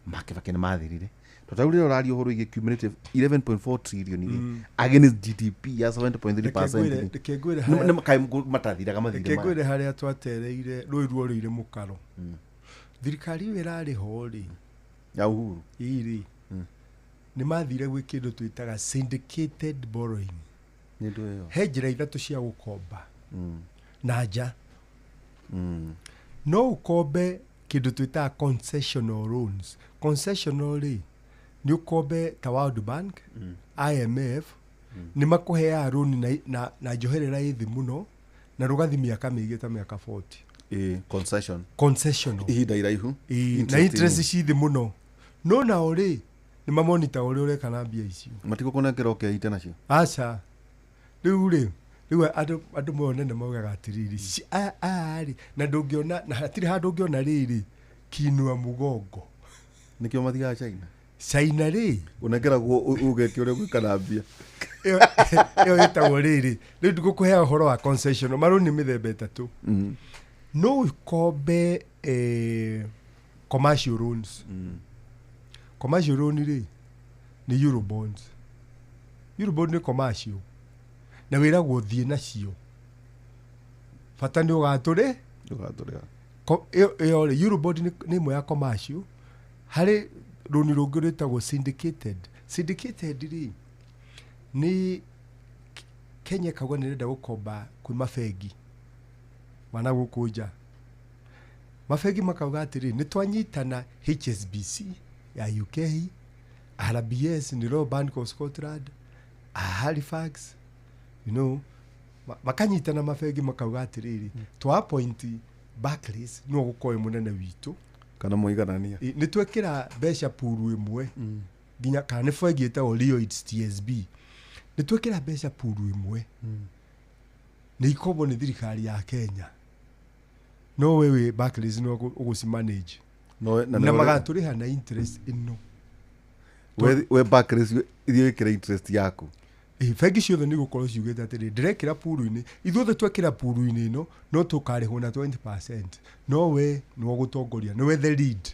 ma Kibaki nĩ mathirire, tondũ rĩrĩa ũraria ũhoro wĩgiĩ cumulative 11.4 trillion rĩ, against GDP ya 7.3%. Reke ngwĩre Nĩ kaĩ matathiraga mathirĩ reke maya? Ngwĩre harĩa twatereire rũĩ ruorĩire mũkaro, thirikari ĩyo ĩrarĩ ho rĩ, Ya Uhuru. Ĩ rĩ, nĩ mathire gwĩ kĩndũ twĩtaga syndicated borrowing. Nĩ ndũ ĩyo. He njĩra ithatũ cia gũkomba na nja. No ũkombe kĩndũ twĩtaga concessional loans. Concessional rĩ, nĩ ũkombe ta World Bank, IMF, nĩ makũheaga loan na njoherera ĩ thĩ mũno na rũgathi mĩaka mĩingĩ ta mĩaka 40. Ĩ, concession. Concessional. Ihinda iraihu. Ĩ, na Interest. Interest ci thĩ mũno, no nao rĩ, nĩ mamonita ũrĩa ũreka na mbia icio. Matigũkũnengera ũkeite nacio. Aca, rĩu rĩ, rĩu andũ monene maugaga atĩrĩrĩ, aya rĩ, na ndũngĩona na hatirĩ handũ ũngĩona rĩrĩ kinua mũgongo. Nĩkĩo mathiaga China. China rĩ, ũnengeragwo ũgeke ũrĩa gwĩka na mbia. Ĩyo ĩtagwo rĩrĩ, rĩu ndĩgũkũhea ũhoro wa concession marũni mĩthemba ĩtatũ. No ũkombe commercial loans. Commercial loan rĩ, nĩ eurobonds. Eurobond nĩ commercial na wĩragwo thiĩ nacio, bata nĩ ũgatũrĩ. Ndũgatũrĩha. Ĩyo rĩ, eurobond nĩ ĩmwe ya commercial. Harĩ rũni rũngĩ rwĩtagwo syndicated. Syndicated rĩ, nĩ Kenya ĩkauga nĩ ĩrenda gũkomba kwĩ mabengi mana gũkũ nja. Mabengi makauga atĩrĩ, nĩ twanyitana HSBC ya UK, RBS nĩ Royal Bank of Scotland, Halifax, makanyitana mabengi makauga atĩrĩrĩ, twa appoint Barclays nĩwe ũgũkorwo wĩ mũnene witũ. Kana mũiganania. Nĩ twekĩra mbeca puru ĩmwe nginya kana nĩ bengi ĩtagwo Lloyds TSB, nĩ twekĩra mbeca puru ĩmwe, nĩ ikombwo nĩ thirikari ya Kenya, no we wĩ Barclays nĩwe ũgũcimanage. No, na nĩwe- magatũrĩha na interest ĩno. We Barclays ithiĩ wĩkĩre interest yaku. Ĩ, bengi ciothe nĩ igũkorwo ciugĩte atĩrĩ, ndĩrekĩra puru-inĩ, ithuothe twekĩra puru-inĩ ĩno, no tũkarĩhwo na 20%, no we nĩwe ũgũtongoria, nĩwe the lead,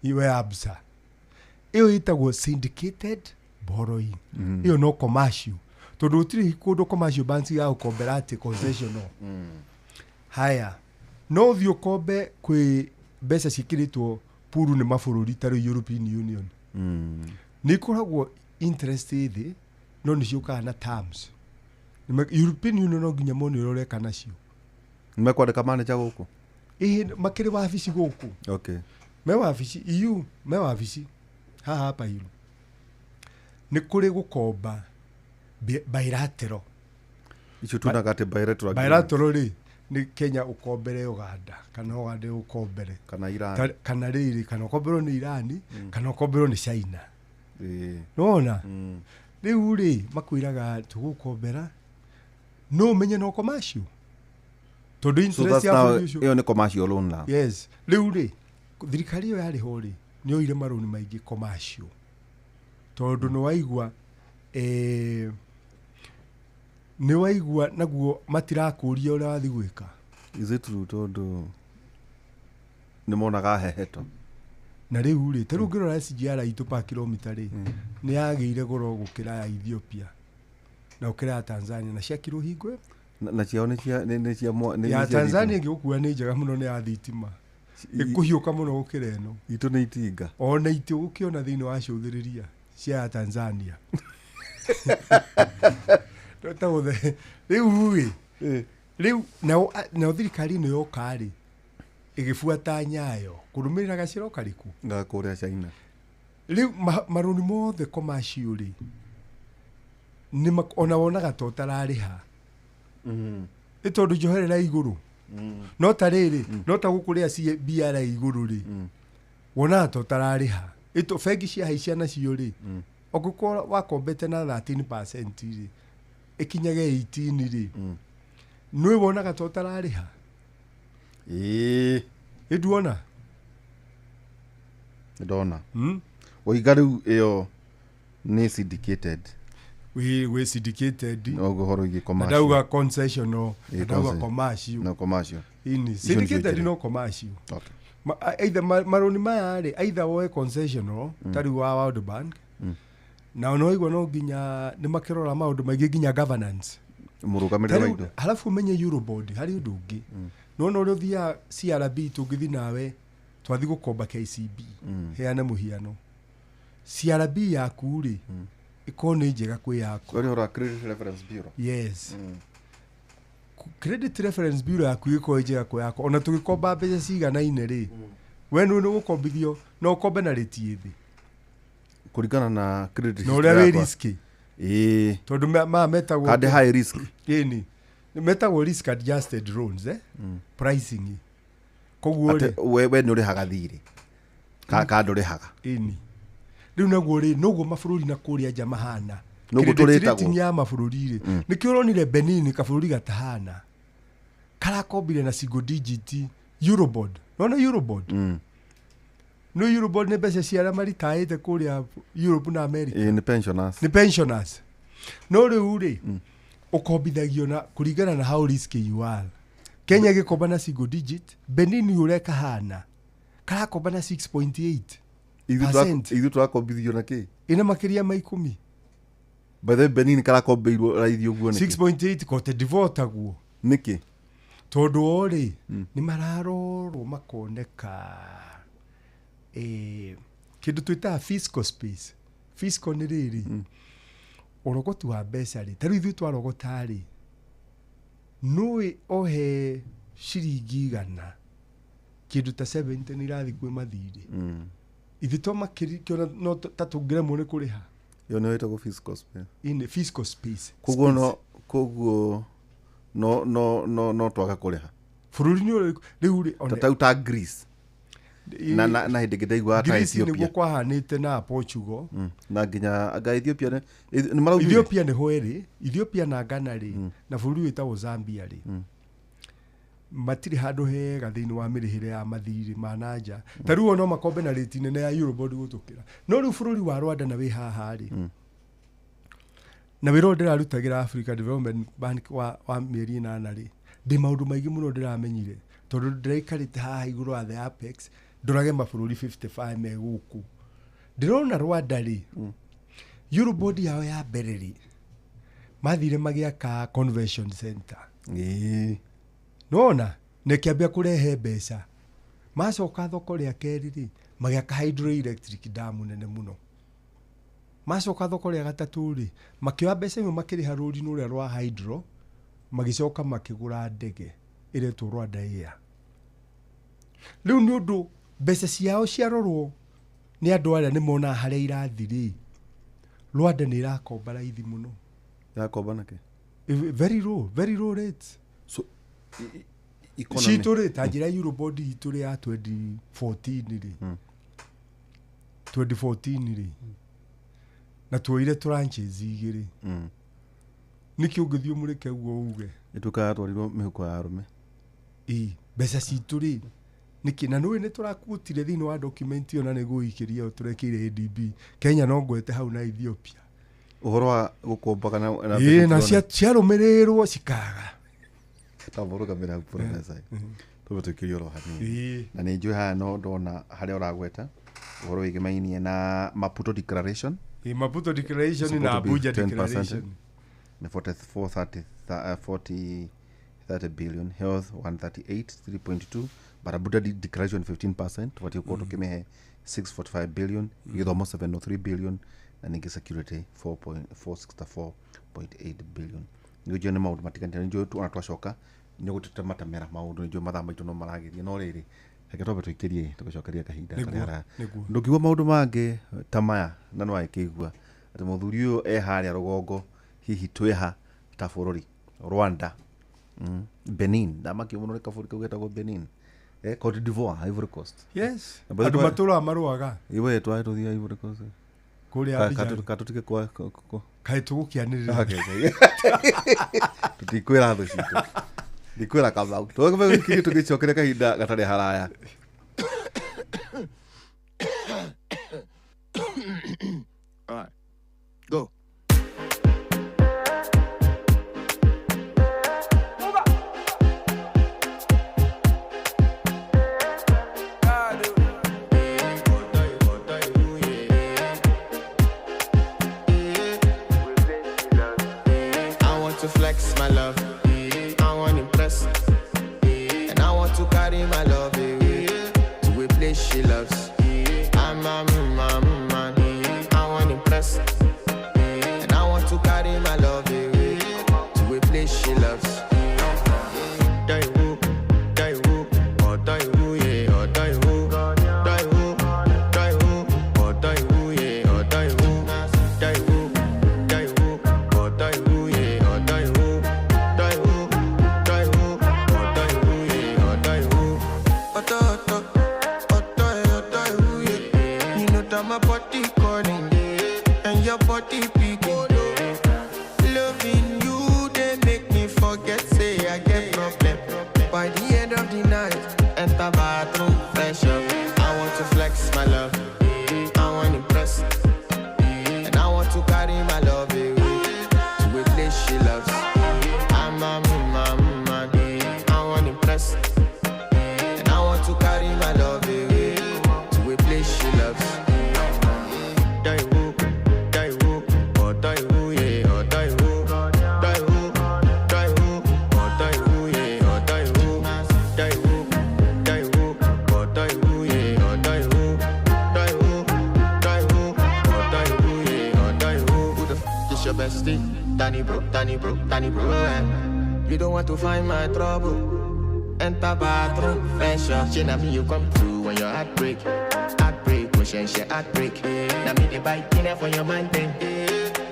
iwe Absa. Ĩyo ĩtagwo syndicated borrowing. Ĩyo no commercial, tondũ gũtirĩ kũndũ commercial banks ya gũkombera atĩ concessional. Haya, no ũthiĩ ũkombe kwĩ mbeca ciĩkĩrĩtwo puru nĩ mabũrũri ta rĩu European Union. Nĩ ikoragwo interest ĩ thĩ, no nĩ ciũkaga na terms. European Union no nginya mone ũrĩa ũreka nacio. Nĩ mekwandĩka manager gũkũ? Ĩhĩ, makĩrĩ wabici gũkũ. Okay. Me wabici EU, me wabici haha hapa iru. Nĩ kũrĩ gũkomba bilateral. Icio tuonaga atĩ bilateral agreement. Bilateral rĩ, nĩ Kenya ũkombere Uganda kana Uganda ũkombere Kana Iran. Kana rĩrĩ, kana ũkomberwo nĩ Irani kana ũkomberwo nĩ China. Ĩ. Nĩwona rĩu rĩ, makwĩraga tũgũkombera, no ũmenye no commercial, tondũ So interest that's ya now bũrũri ũcio. ĩyo nĩ commercial loan now. Yes, rĩu rĩ, thirikari ĩyo yarĩ ho rĩ, nĩ yoire marũni maingĩ commercial, tondũ nĩ waigua nĩ waigua naguo matirakũria ũrĩa wathiĩ gwĩka. Is it true tondũ nĩ monaga heheto? Na rĩu rĩ, ta rĩu ũngĩrora SGR itũ pa kilomita rĩ, nĩ yagĩire goro gũkĩra ya Ethiopia na gũkĩra ya Tanzania na ciakirwo hingo ĩmwe. Na ciao nĩ cia nĩ cia Ya nĩ cia Tanzania ĩngĩgũkua nĩ njega mũno, nĩ ya thitima, ĩkũhiũka mũno gũkĩra ĩno. Itũ nĩ itinga. Ona itĩ ũgũkĩona thĩinĩ wa cũthĩrĩria cia ya Tanzania. No ta gũthe rĩu rĩ, rĩu nao thirikari ĩno yoka rĩ, ĩgĩbuata nyayo kũrũmĩrĩra gacĩra karĩkũ? Ga kũrĩa China. Rĩu marũni mothe commercial rĩ, ona wonaga ta ũtararĩha, ĩ tondũ njoherera igũrũ, no ta rĩrĩ, no ta gũkũ rĩa BR igũrũ rĩ, wonaga ta ũtararĩha. Ĩto bengi ciahaicia nacio rĩ, ũngĩkorwo wakombete na 13% rĩ, ĩkinyage 18 rĩ, nĩ wonaga ta ũtararĩha. Ĩĩ. Ĩ, nduona? Ndona. Waiga rĩu ĩyo nĩ syndicated. Wĩ syndicated. No ũhoro wĩgiĩ Na commercial. ndauga concessional, na Ĩ, ndauga concession. commercial. No commercial. Ini Icio nĩcio syndicated njĩra. no commercial. Okay. Either marũni maya rĩ, either woe concessional ta rĩu wa World Bank, na ona waigua no nginya nĩ makĩrora maũndũ maingĩ, nginya governance. Mũrũgamĩrĩri Ta wa rĩu, indo. Halafu ũmenye Eurobond harĩ ũndũ ũngĩ. Nona ũrĩa ũthiaga CRB, tũngĩthi nawe twathi gũkomba KCB, heane mũhiano, CRB yaku rĩ, ĩkorwo nĩ njega kwĩ yaku. Ũrĩa ũhoro wa Credit Reference Bureau. Yes. Credit Reference Bureau yaku ĩkorwo ĩ njega kwĩ yakwa, ona tũgĩkomba mbeca ciganaine rĩ, we nĩ ũgũkombithio no ũkombe na rĩti ĩ thĩ. Kũringana na credit Na ũrĩa history wĩ yakwa. risk, Ĩĩ. tondũ maya metagwo Kandĩ high risk. Ĩni metagwo risk adjusted loans, pricing. Koguo Atĩ rĩ, we nĩ ũrĩhaga thirĩ ka ndũrĩhaga. Ĩni rĩu naguo rĩ, noguo mabũrũri na kũrĩa nja mahana. Noguo Credit tũrĩtagwo. rating ya mabũrũri rĩ, nĩkĩo ũronire Benin, kabũrũri gatahana, karakombire na single digit Eurobond. Nona Eurobond, no Eurobond nĩ mbeca cia arĩa maritaĩte kũrĩa Europe na America. Ĩĩ, nĩ pensioners. Nĩ pensioners. No rĩu rĩ, ũkombithagio na kũringana na how risky you are. Kenya gĩkomba na single digit, Benin ũrĩa kahana karakomba na 6.8 percent. Ithuĩ tũrakombithio na kĩ? Ĩna makĩria ma 10. By the way, Benin karakombeirwo raithi ũguo nĩkĩ? 6.8 Cote d'Ivoire taguo. Nĩkĩ? Tondũ o rĩ, nĩ mararorwo makoneka, kĩndũ twĩtaga fiscal space. Fiscal nĩ rĩrĩ, ũrogoti wa mbeca rĩ, ta rĩu ithuĩ twarogota rĩ, nũĩ ohe ciringi 100, kĩndũ ta 70 nĩ irathiĩ kwĩ mathirĩ. Ithuĩ twamakĩria no ta tũngĩremwo nĩ kũrĩha. Ĩyo nĩyo ĩtagwo fiscal space. In fiscal space. Koguo Space. no koguo no no no no twage kũrĩha. Bũrũri nĩ ũrĩkũ rĩu rĩ? Ta tau ta Greece na hĩndĩ ĩngĩ ndaiguaga ta Greece nĩguo Ethiopia. kwahanĩte na Portugal. Na nginya anga Ethiopia nĩ maraugire. Ethiopia nĩho ĩrĩ, Ethiopia na Ghana rĩ, na bũrũri wĩtagwo Zambia rĩ, matirĩ handũ hega thĩinĩ wa mĩrĩhĩre ya mathirĩ ma na nja. Ta rĩu o no makombe na rĩti nene ya Eurobond gũtũkĩra. No rĩu bũrũri wa Rwanda na wĩ haha rĩ, na wĩra ũyũ ndĩrarutagĩra Africa Development Bank wa mĩeri 8 rĩ, ndĩ maũndũ maingĩ mũno ndĩramenyire, tondũ ndĩraikarĩte haha igũrũ wa the apex ndorage mabũrũri 55 me gũkũ. Ndĩrona Rwanda rĩ, Eurobond yao ya mbere rĩ, mathire magĩaka convention center. Nona na ĩkĩambia kũrehe mbeca. Macoka thoko rĩa kerĩ rĩ, magĩaka hydroelectric dam nene mũno. Macoka thoko rĩa gatatũ rĩ, makĩoya mbeca imwe makĩrĩha rũri-inĩ rũrĩa rwa hydro, magĩcoka makĩgũra ndege ĩretwo Rwanda Air. Rĩu nĩ ũndũ mbeca ciao ciarorwo nĩ andũ arĩa nĩ monaga harĩa irathi rĩ, Rwanda nĩ ĩrakomba raithi mũno. Yakomba nakĩ? Very low, very low rates. So economy. Citũ rĩ, ta njĩra Eurobond itũ rĩ ya 2014 rĩ, 2014 rĩ, na tuoire tranches igĩrĩ. Nĩkĩ ũngĩthiĩ ũmũrĩke ũguo uge? Ĩtuĩkaga yatwarirwo mĩhuko ya arũme. Ĩ mbeca citũ rĩ, nĩkĩ? Na nĩũĩ nĩ tũrakuotire thĩinĩ wa document ĩyo, na nĩgũikĩria ĩyo tũrekĩire ADB. Kenya no ngwete hau na Ethiopia. Ũhoro wa gũkombaga na Ĩ na ciarũmĩrĩrwo cikaga. Tamũrũgamĩra hau, professor, tũbe tũikĩrie oro hanini. Ĩ. Na nĩ njũĩ haha no ndona harĩa ũragweta ũhoro wĩgĩmainie na Maputo Declaration. Ĩ, Maputo Declaration Supposed na to be Abuja 10%. Declaration. Nĩ 44 30 40 30 billion, health 138 3.2, but Abuja Declaration 15%, tũbatiĩ gũkorwo tũkĩmĩhe 645 billion, gĩthomo 703 billion, na ningĩ security 4.464.8 billion. Nĩ njũĩ nĩ maũndũ matiganĩte, nĩ njũĩ ona twacoka nĩ gũtũtematemera maũndũ, nĩ njũĩ mathaa maitũ no maragĩthiĩ, no rĩrĩ, reke twambe tũikĩrie tũgĩcokeria kahinda Nĩguo, karĩa haraya. Nĩguo. Ndũngiuga maũndũ mangĩ ta maya na nĩ wagĩkĩigua atĩ mũthuri ũyũ e harĩa rũgongo, hihi twĩha ta bũrũri? Rwanda, Benin, ndamakio mũno nĩ kabũrũri kau getagwo Benin, Cote d'Ivoire, Ivory Coast. Yes. Na by the Andũ way- matũraga marũaga. Iwe twae tũthiĩ Ivory Coast. Kũrĩa Abidjan. Katũtige kwa Kaĩ tũgũkĩanĩrĩra. Okay, okay. Tũtikwĩra thũ citũ, ndikwĩra Kamau, tũgĩkirie tũgĩcokere kahinda gatarĩ haraya. All right. Go. flex my love. I want impress. And I want to carry my love away to a place she loves. I'm a man, man. I want impress. And I want to carry my love away to a place she loves. Daiwu, Daiwu, oh Daiwu, yeah, oh Daiwu, Daiwu, Daiwu, oh Daiwu, yeah, oh Daiwu, Daiwu, Daiwu, oh Daiwu, yeah, oh Daiwu, Daiwu, Daiwu, oh Daiwu, yeah, oh Daiwu. Oto, oto, oto, eh, Daiwu, yeah. You know that my body calling, and your body picking. Loving you, they make me forget, say I get problem. By the end of the night, enter bathroom, fresh up. I want to flex my love. I want impress. And I want to carry my love away to a place she loves. I'm a man, man. I want impress. And I want to carry my love away to a place she loves. Daiwu, Daiwu, oh Daiwu, yeah, oh Daiwu, Daiwu, Daiwu, oh Daiwu, yeah, oh Daiwu, Daiwu, Daiwu, oh Daiwu, yeah, oh Daiwu, Daiwu, Daiwu, oh Daiwu, yeah, oh Daiwu. Who the f is your bestie? Danny bro, Danny bro, Danny bro. Eh. You don't want to find my trouble. Enter bathroom, fresh up. She na me you come to when your heart break. Heartbreak, when she heartbreak. Now me they buy dinner for your man then.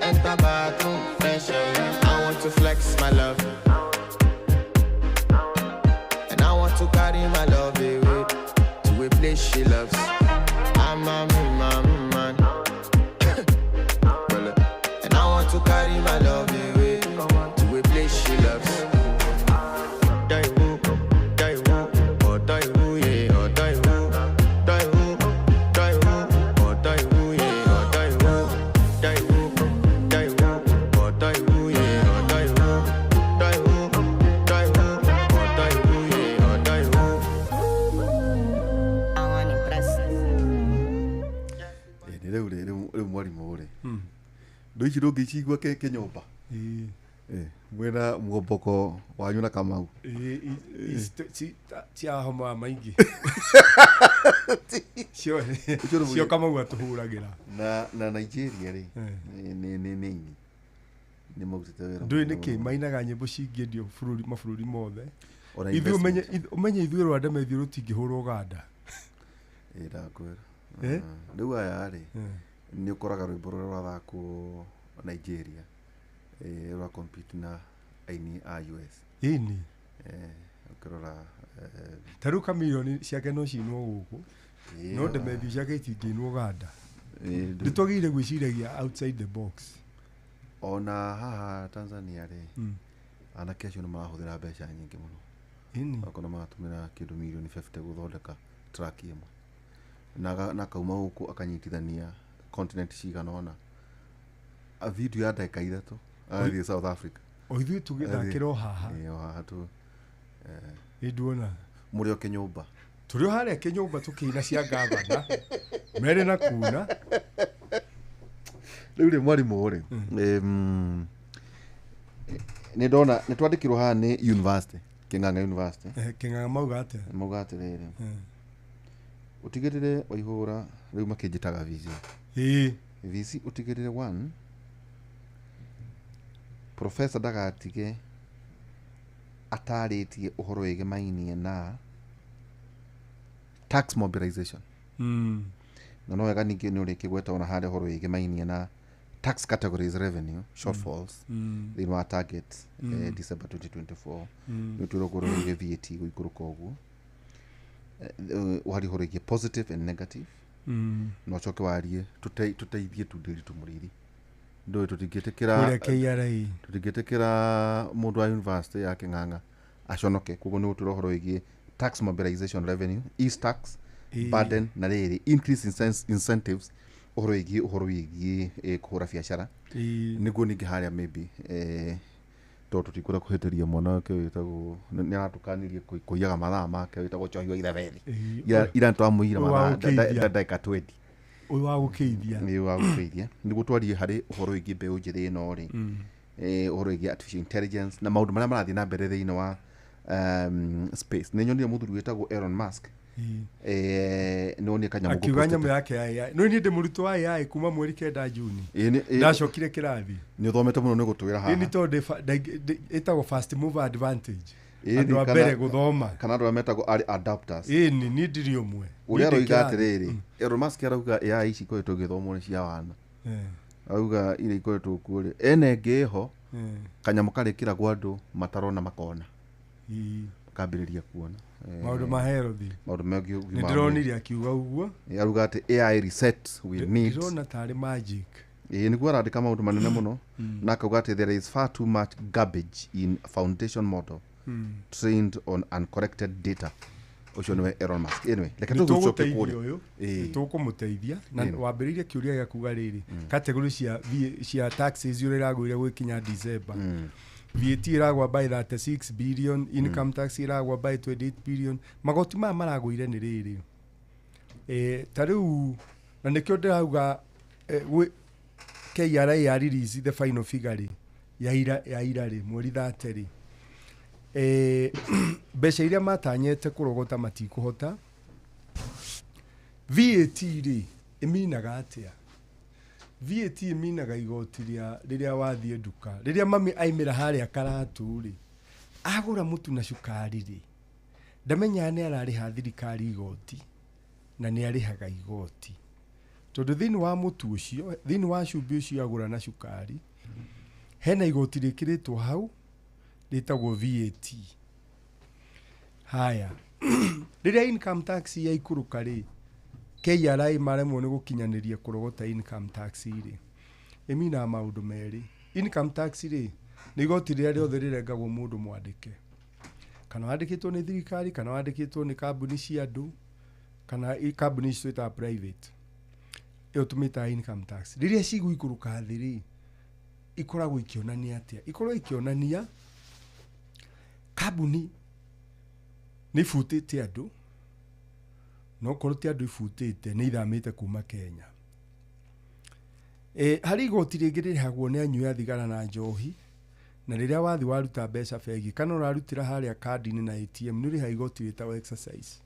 Enter bathroom, fresh up. I want to flex my love. And I want to carry my love away to a place she loves. I'm a man, man. And I want to carry my love away to a place she loves. Daiwu, Daiwu, oh Daiwu, yeah, oh Daiwu, Daiwu, Daiwu, oh Daiwu, yeah, oh Daiwu, Daiwu, Daiwu, oh Daiwu, yeah, oh Daiwu, Daiwu, Daiwu, oh Daiwu, yeah, oh Daiwu. I want impress. Ĩ, nĩ rĩu rĩ rĩu mwarimũ rĩ ndå ici ndå ngä cigua kä nyå Ĩĩ. mwena mugomboko wanyu na Kamau. Ĩĩ, cia homa maingĩ cio Ũcio nĩ cio Kamau atũhũragĩra. Na Nigeria rĩ Eh. nĩ ini nĩ maurutĩte wĩra Ndũĩ mũno nĩkĩ mũno. mainaga nyĩmbo cingĩendio bũrũri mabũrũri mothe. Ona Ithuĩ ũmenye investment. ũmenye ithuĩ Rwanda methuĩ rũtingĩhũrwo Ũganda. Ĩ, ndakwĩra. Eh? Rĩu aya rĩ Eh. nĩ ũkoraga rwĩmbo rũrĩa rwathakwo Nigeria rwa compete na aini a US. Ĩni. Ũkĩrora Ta rĩu Chameleone ciake no cinwo gũkũ, no Demethiũ ciake itingĩinwo Ũganda. Nĩ twagĩrĩire gwĩciragia outside the box. Ona haha Tanzania rĩ Mm. anake acio nĩ marahũthĩra mbeca nyingĩ mũno. Ĩni. Okorwo maratũmĩra kĩndũ mirioni 50 gũthondeka track ĩmwe na akauma gũkũ akanyitithania continent cigana ũna. A video ya ndagĩka 3 agathiĩ South Africa. O ithuĩ tũgĩthakĩra o haha. Ĩ, o haha tu. Ĩ, nduona Mũrĩ o kĩnyũmba. Tũrĩ o harĩa kĩnyũmba tũkĩina cia ngavana merĩ na kuna. Rĩu rĩ mwarimũ rĩ nĩ ndona nĩ twandĩkirwo haha nĩ university Kĩng'ang'a University. Eh, Kĩng'ang'a mauga atĩa? Mauga atĩrĩrĩ, Eh. ũtigĩrĩre waihũra rĩu makĩnjĩtaga VC. Ĩĩ. VC ũtigĩrĩre one professor ndagatige atarĩtie ũhoro wĩgĩmainie na tax mobilization. Mm. Na no wega ningĩ nĩ ũrĩkĩgweta ona harĩa ũhoro wĩgĩmainie na tax categories revenue shortfalls Mm. thĩinĩ wa target December 2024. Mm. Nĩ ũtwĩrwo ũhoro wĩgiĩ VAT gũikũrũka ũguo. Warie ũhoro wĩgiĩ positive and negative. Mm. Na ũcoke warie tũteithie tundĩri tũmũrĩri ndũĩ tũtingĩtĩkĩra Kũrĩa KRA. tũtingĩtĩkĩra mũndũ wa university ya Kĩng'ang'a aconoke. Koguo nĩ gũtwĩra ũhoro wĩgiĩ tax mobilization revenue east tax Ĩĩ. burden na rĩrĩ increase incentives ũhoro wĩgiĩ kũhũra biacara. Ĩĩ. Nĩguo ningĩ harĩa maybe tondũ tũtikwenda kũhĩtĩria mwana wake wĩtagwo nĩ aratũkanirie kũiyaga mathaa make wĩtagwo Njohi wa Ithabethi. Ĩĩ. Ira nĩtwamũiyire Ũyũ wa mathaa gũkĩithia. ndagĩka 20. Ũyũ wa gũkĩithia. Nĩ wa gũkĩithia nĩguo twarie harĩ ũhoro wĩgiĩ mbeũ njĩthĩ ĩno rĩ. Ũhoro wĩgiĩ artificial intelligence na maũndũ marĩa marathiĩ na mbere thĩinĩ wa space. Nĩ nyonire mũthuri wĩtagwo Elon Musk, nĩ wonire kanyamũ Akiuga nyamũ ngũpostĩte. Yake ya AI. No niĩ ndĩ mũrutwo wa AI kuma mweri 9 Juni. Ĩĩ, Ndacokire kĩrathi. Nĩ ũthomete mũno nĩ gũtwĩra haha. Ĩni tondũ ĩtagwo first mover advantage. Ĩni, Andũ a mbere gũthoma. Kana andũ arĩa metagwo early adapters. Ĩni niĩ ndirĩ ũmwe. Ũrĩa Niĩ ndĩ aroiga kĩrathi. atĩrĩrĩ, Elon Musk arauga AI ici ikoretwo igĩthomwo nĩ cia wana. Arauga iria ikoretwo kuo rĩ, ena ĩngĩ ĩho, kanyamũ karĩkĩragwo andũ matarona makona, makambĩrĩria kuona. Maũndũ ma health. Maũndũ megiĩ Nĩ ũgima wa mwĩrĩ. ndĩronire akiuga ũguo. Aruga atĩ AI reset we need. Ndĩrona tarĩ magic. Ĩĩ, nĩguo arandĩka maũndũ manene mũno na akauga atĩ there is far too much garbage in foundation model trained on uncorrected data. Ũcio nĩwe Elon Musk. Anyway, reke Nĩ tũgũcoke tũgũteithia kũrĩa. ũyũ. Ĩĩ. Nĩ tũkũmũteithia na Ĩĩ. wambĩrĩirie kĩũria gĩa kuga rĩrĩ, category cia taxes ũrĩa ĩragũire gwĩkinya December. VAT ĩragwa by 36 billion, income tax ĩragwa by 28 billion. Magoti maya maragũire nĩ rĩrĩ, ta rĩu na nĩkĩo ndĩrauga, KRA ya release the final figure rĩ ya ira rĩ, mweri 30 rĩ, mbeca iria matanyete kũrogota matikũhota. VAT rĩ, ĩminaga atĩa? VAT ĩminaga igoti rĩa rĩrĩa wathiĩ nduka, rĩrĩa mami aimĩra harĩa Karatu rĩ, agũra mũtu na cukari rĩ, ndamenyaga nĩ ararĩha thirikari igoti, na nĩ arĩhaga igoti tondũ thĩinĩ wa mũtu ũcio, thĩinĩ wa cumbĩ ũcio agũra na cukari, hena igoti rĩkĩrĩtwo hau rĩtagwo VAT. Haya, rĩrĩa income tax yaikũrũka rĩ, KRA maremwo nĩ gũkinyanĩria kũrogota income tax rĩ, ĩminaga maũndũ merĩ. Income tax rĩ, nĩ igoti rĩrĩa rĩothe rĩrengagwo mũndũ mwandĩke, kana wandĩkĩtwo nĩ thirikari, kana wandĩkĩtwo nĩ kambuni cia andũ, kana kambuni ici twĩtaga private, ĩyo tũmĩtaga income tax. Rĩrĩa cigũikũrũka thĩ rĩ, ikoragwo ikĩonania atĩa? Ikoragwo ikĩonania kambuni nĩ ibutĩte andũ, no korwo ti andũ ibutĩte, nĩ ithamĩte kuma Kenya. Harĩ igoti rĩngĩ rĩrĩhagwo nĩ anyui a thigara na njohi, na rĩrĩa wathi waruta mbeca bengi kana ũrarutĩra harĩa kandi-inĩ na ATM, nĩ ũrĩhaga igoti rĩtagwo excise.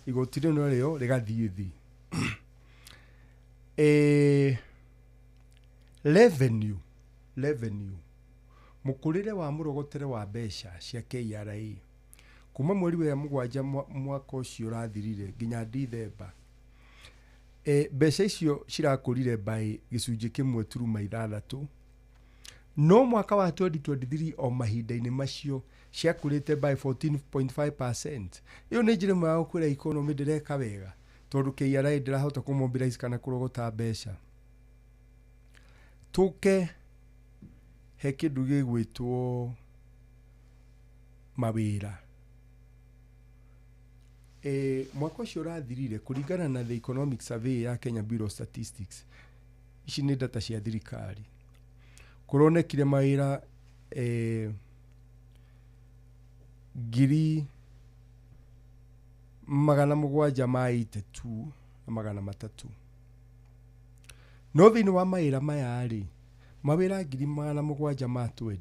Igoti rĩu narĩo rĩgathiĩ thĩ. Revenue, mũkũrĩre wa mũrogotere wa mbeca cia KRA kuma mweri wa 7 mwaka ũcio ũrathirire nginya Dithemba, mbeca icio cirakũrire by 1.6%, no mwaka wa 2023 o mahinda-inĩ macio ciakũrĩte by 14.5%. Ĩyo nĩ njĩra ĩmwe ya gũkwĩra economy ndĩreka wega, tondũ KRA ndĩrahota kũmobilize kana kũrogota mbeca. Tũke he kĩndũ gĩgwĩtwo mawĩra. Mwaka ũcio ũrathirire, kũringana na the economic survey ya Kenya Bureau of Statistics, ici nĩ data cia thirikari, kũronekire mawĩra 782,300. No thĩinĩ wa mawĩra maya rĩ, mawĩra 720,000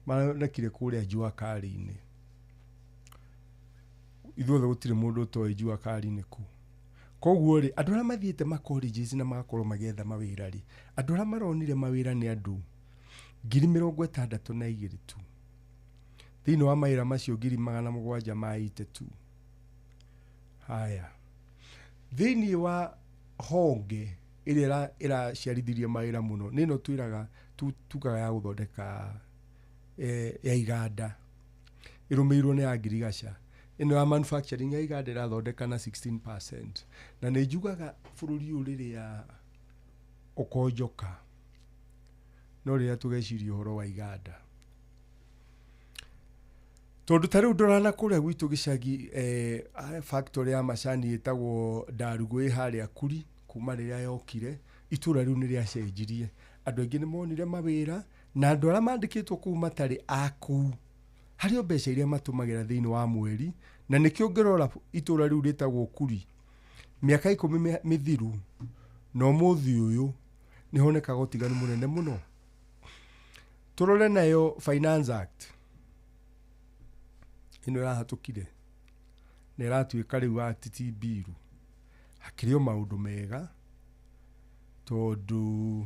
maronekire kũrĩa jua kali-inĩ. Ithuothe gũtirĩ mũndũ ũtoĩ jua kali nĩ kũ. Koguo rĩ, andũ arĩa mathiĩte ma colleges na magakorwo magĩetha mawĩra rĩ, andũ arĩa maronire mawĩra nĩ andũ 62,000 tu thĩinĩ wa mawĩra macio 782,000. Haya, thĩinĩ wa honge ĩrĩa ĩraciarithirie mawĩra mũno nĩ ĩno twĩraga tugaga ya gũthondeka, ya iganda, ĩrũmĩrĩirwo nĩ ya ngirigaca. Ĩno ya manufacturing ya iganda ĩrathondeka na 16%. Na nĩ njugaga bũrũri ũyũ rĩrĩa ũkonjoka no rĩrĩa tũgeciria ũhoro wa iganda, tondũ ta rĩu ndorana kũrĩa gwitũ gĩcagi, factory ya macani ĩtagwo Ndarugũ ĩ harĩa Kuri, kuma rĩrĩa yokire itũra rĩu nĩ rĩacenjirie. Andũ aingĩ nĩ monire mawĩra, na andũ arĩa mandĩkĩtwo kũu matarĩ a kũu, harĩ o mbeca iria matũmagĩra thĩinĩ wa mweri. Na nĩkĩo ũngĩrora itũra rĩu rĩtagwo Kuri mĩaka 10 mĩthiru na ũmũthĩ ũyũ, nĩ honekaga ũtiganu mũnene mũno. Tũrore nayo Finance Act ĩno ĩrahatũkire na ĩratuĩka rĩu act ti biru. Hakĩrĩ o maũndũ mega tondũ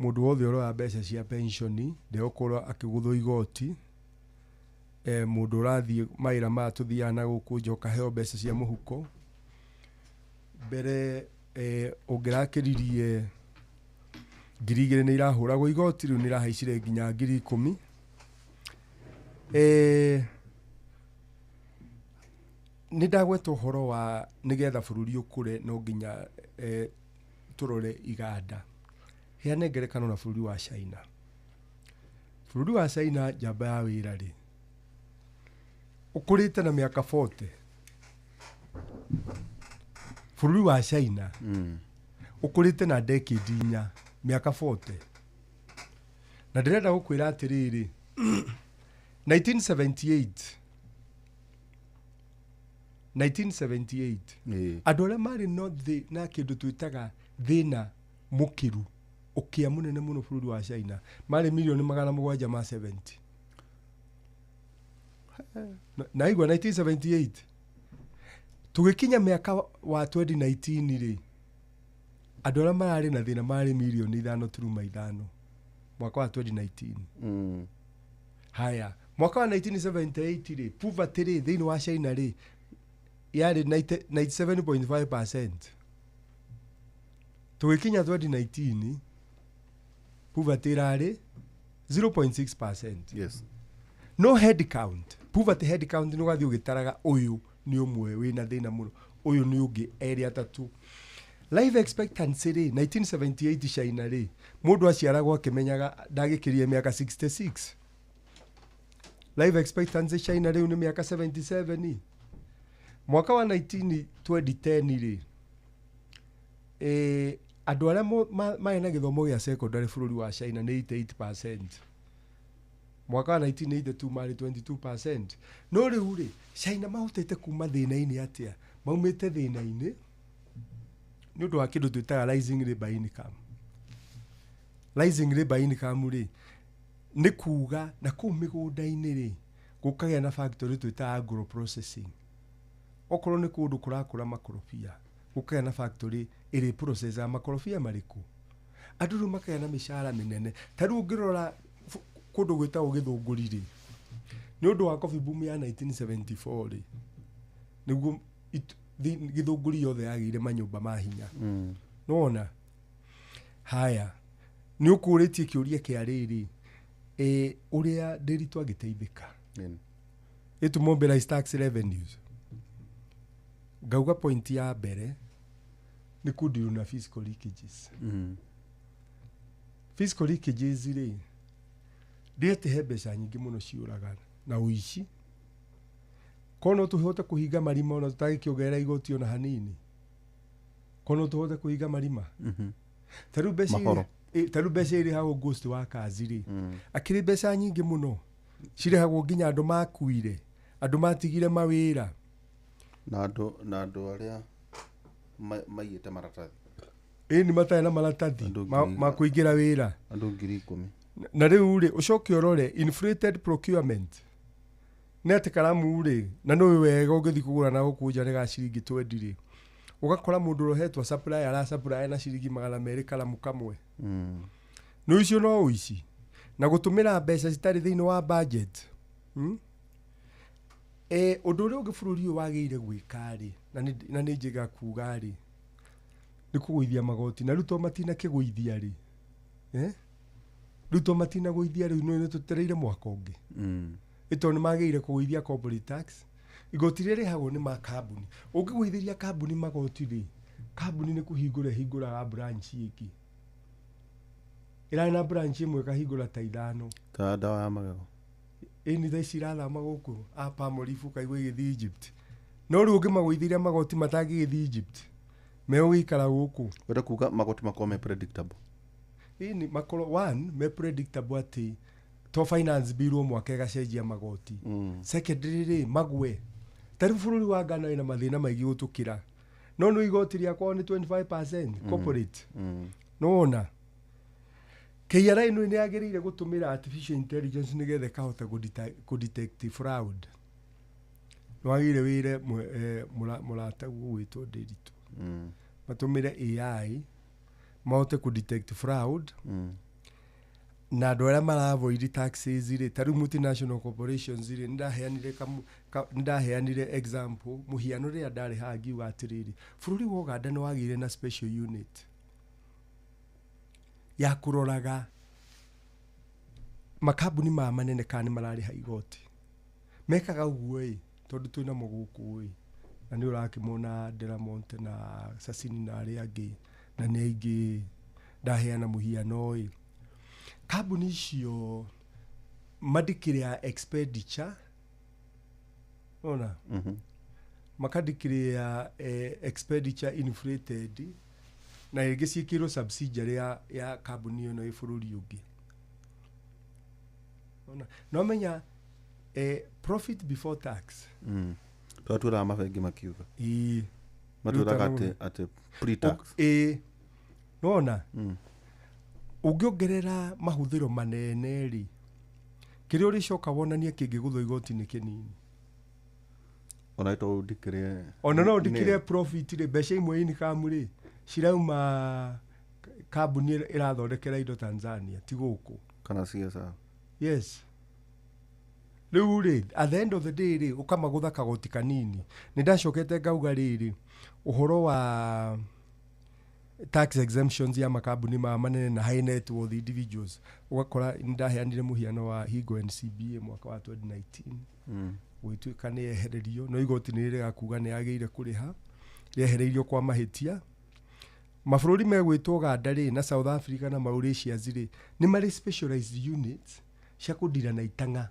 mũndũ wothe ũroya mbeca cia pensioni ndegũkorwo akĩgũthwo igoti. Mũndũ ũrathiĩ mawĩra maya tũthiaga na gũkũ nja ũkaheo mbeca cia mũhuko. Mbere ũngĩrakĩririe 2,000 nĩ irahũragwo igoti, rĩu nĩ irahaicire nginya 10,000. Nĩ ndagweta ũhoro wa nĩgetha bũrũri ũkũre no nginya tũrore iganda. Heane ngerekano na bũrũri wa China. Bũrũri wa China njamba ya wĩra rĩ, ũkũrĩte na mĩaka 40. Bũrũri wa China ũkũrĩte na decade 4, mĩaka 40. Na ndĩrenda gũkwĩra atĩrĩrĩ, 1978 andũ arĩa marĩ no thĩ na kĩndũ twĩtaga thĩna mũkĩru ũkĩa mũnene mũno bũrũri wa China marĩ milioni 770. Na igua 1978 tũgĩkinya mĩaka wa 2019 rĩ, andũ arĩa mararĩ na thĩna marĩ milioni 5.5 mwaka wa 2019. Haya, mwaka wa 1978 rĩ, poverty rĩ thĩinĩ wa China rĩ yarĩ 97.5%. Tũgĩkinya 2019 poverty ĩrarĩ 0.6%. Yes. No head count, poverty head count nĩ ũgathiĩ ũgĩtaraga ũyũ nĩ ũmwe wĩna thĩna mũno, ũyũ nĩ ũngĩ, erĩ atatũ. Life expectancy rĩ 1978 China rĩ, mũndũ aciaragwo akĩmenyaga ndagĩkĩrie mĩaka 66. Life expectancy China rĩu nĩ mĩaka 77. Mwaka wa 2010 rĩ, andũ arĩa marĩ na gĩthomo gĩa secondary bũrũri wa China nĩ 88%. Mwaka wa 1982 marĩ 22%. No rĩu rĩ, China mahotete kuma thĩna-inĩ atĩa? Maumĩte thĩna-inĩ nĩ ũndũ wa kĩndũ twĩtaga rising labor income. Rising labor income rĩ, nĩ kuga na kũu mĩgũnda-inĩ rĩ, gũkagĩa na factory twĩtaga agro processing. Okorwo nĩ kũndũ kũrakũra makorobia, gũkagĩa na factory ĩrĩ processaga makorobia marĩkũ. Andũ rĩu makagĩa na mĩcara mĩnene. Ta rĩu ũngĩrora kũndũ gwĩtagwo Gĩthũngũri rĩ, nĩ ũndũ wa coffee boom ya 1974 rĩ, nĩguo Gĩthũngũri yothe yagĩire manyũmba ma hinya. Nĩwona? Haya, nĩ ũkũrĩtie kĩũria kĩa rĩrĩ, ũrĩa Ndĩritũ angĩteithĩka ĩ to mobilize tax revenues. Ngauga point ya mbere nĩ kũndirwo na fiscal leakages. Fiscal leakages rĩ, ndĩete he mbeca nyingĩ mũno ciũraga na ũici. Korwo no tũhote kũhinga marima ona tũtagĩkĩongerera igoti ona hanini. Korwo no tũhote kũhinga marima. Ta rĩu mbeca ta rĩu mbeca irĩhagwo ghost workers rĩ, akĩrĩ mbeca nyingĩ mũno cirĩhagwo nginya andũ makuire, andũ matigire mawĩra, na andũ arĩa maiyĩte maratathi. Ĩni matarĩ na maratathi ma kũingĩra wĩra, andũ 10,000. Na rĩu rĩ, ũcoke ũrore inflated procurement. Nĩ atĩ karamu rĩ, na nĩ wega ũngĩthiĩ kũgũra na gũkũ nja nĩ ga ciringi 20 rĩ, ũgakora mũndũ ũrohetwo supplier ara supply na ciringi 200 karamu kamwe. Nĩ ũcio no ũici na gũtũmĩra mbeca citarĩ thĩinĩ wa budget. Ũndũ ũrĩa ũngĩ bũrũri ũyũ wagĩrĩire gwĩka rĩ, na nĩ njĩga kuga rĩ, nĩ kũgũithia magoti. Na rĩu to matinakĩgũithia rĩ, rĩu to matinagũithia rĩu nĩ tũtereire mwaka ũngĩ. Ĩtondũ nĩ magĩrĩire kũgũithia corporate tax. Igoti rĩrĩa rĩhagwo nĩ ma kambuni. Ũngĩgũithĩria kambuni magoti rĩ, kambuni nĩ kũhingũra ĩhingũraga branch ĩngĩ. Ĩrarĩ na branch ĩmwe ĩkahingũra ta 5. Ta ndawa ya magego. Ĩni thaa ici irathama gũkũ Palmolive ũkaigua ĩgĩthiĩ Egypt. No rĩu ũngĩmagũithĩria magoti matangĩgĩthiĩ Egypt, megũgĩikara gũkũ. Wenda kuga magoti makorwo me predictable. Ĩni makorwo one me predictable atĩ to finance bill o mwaka ĩgacenjia magoti. Secondary rĩ, magwe. Ta rĩu bũrũri wa Ghana wĩna mathĩna maingĩ gũtũkĩra. No nĩ igoti rĩa kwao nĩ 25% corporate. Nĩwona? KRA ĩno nĩ yagĩrĩire gũtũmĩra artificial intelligence nĩgetha ĩkahota kũ detect fraud. Nĩ wagĩrĩire wĩre mũrataguo gwĩtwo Ndĩritũ matũmĩre AI mahote kũ detect fraud na andũ arĩa mara avoid taxes rĩ, ta rĩu multinational corporations rĩ, nĩndaheanire example, mũhiano, rĩrĩa ndarĩ haha ngiuga atĩrĩrĩ, bũrũri wa Ũganda nĩ wagĩire na special unit ya kũroraga makambuni maya manene kana nĩ mararĩha igoti. Mekaga ũguo ĩ tondũ twĩnamo gũkũ ĩ, na nĩ ũrakĩmona Delamonte na Sasini na arĩa angĩ na nĩ aingĩ. Ndaheana mũhiano ĩ, kambuni icio madeclare expenditure ona makadeclare expenditure inflated, na rĩngĩ ciĩkĩrwo subsidiary ya kambuni ĩno ĩ bũrũri ũngĩ. Ona no menya profit before tax. Twatwĩraga mabengi makiuga ĩ matwĩraga Rĩu atĩ pre-tax. Ĩ, nona ũngĩongerera mahũthĩro manene rĩ, kĩrĩa ũrĩcoka wonanie kĩngĩgũthwo igoti nĩ kĩnini. Ona to ũndikĩre. Ona no ũndikĩre profit rĩ, mbeca imwe income rĩ cirauma kambuni ĩrathondekera indo Tanzania, ti gũkũ. Kana CSR. Yes, rĩu rĩ, at the end of the day rĩ, ũkamagũtha kagoti kanini. Nĩ ndacokete ngauga rĩrĩ, ũhoro wa tax exemptions ya makambuni maya manene na high net worth individuals, ũgakora nĩ ndaheanire mũhiano wa hingo NCBA mwaka wa 2019 gũgĩtuĩka nĩ yehererio, no igoti nĩ rĩrega kuga nĩ yagĩrĩire kũrĩha, rĩehereirio kwa mahĩtia. Mabũrũri megwĩtwo Uganda rĩ, na South Africa na Mauritius rĩ, nĩ marĩ specialized units cia kũndira na itang'a.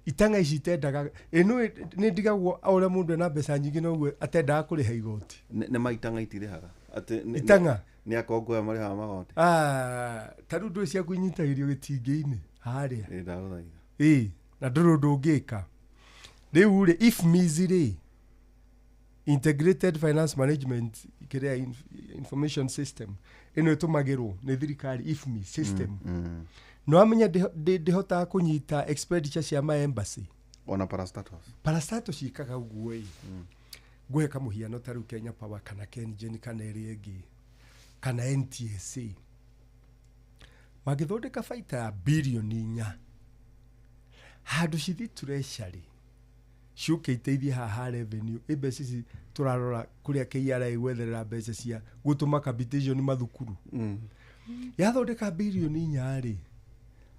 Itang'a ici itendaga ĩno nĩ ndigagwo o ũrĩa mũndũ ena mbeca nyingĩ noguo atendaga kũrĩha igoti. Nĩ ma itang'a itirĩhaga atĩ Itang'a. Nĩ akongo aya marĩhaga magoti. Ah, ta rĩu ndũĩ ciaku inyitagĩrio gĩtingĩ-inĩ harĩa. Ĩ, ndagũthaitha. Ĩ, na ndũrĩ ũndũ ũngĩka. Rĩu rĩ, IFMIS rĩ, integrated finance management kĩrĩa information system ĩno ĩtũmagĩrwo nĩ thirikari, IFMIS system, no amenya ndĩhotaga kũnyita expenditure cia ma embassy. Ona parastatals. Parastato ciĩkaga ũguo ĩ. Ngũhe kamũhiano, ta rĩu Kenya Power kana KenGen kana ĩrĩa ĩngĩ kana NTSA mangĩthondeka baita ya birioni 4, handũ cithi treasury ciũke iteithie haha revenue, ĩ mbeca ici tũrarora kũrĩa KRA gwetherera mbeca cia gũtũma capitation mathukuru, yathondeka birioni 4 rĩ,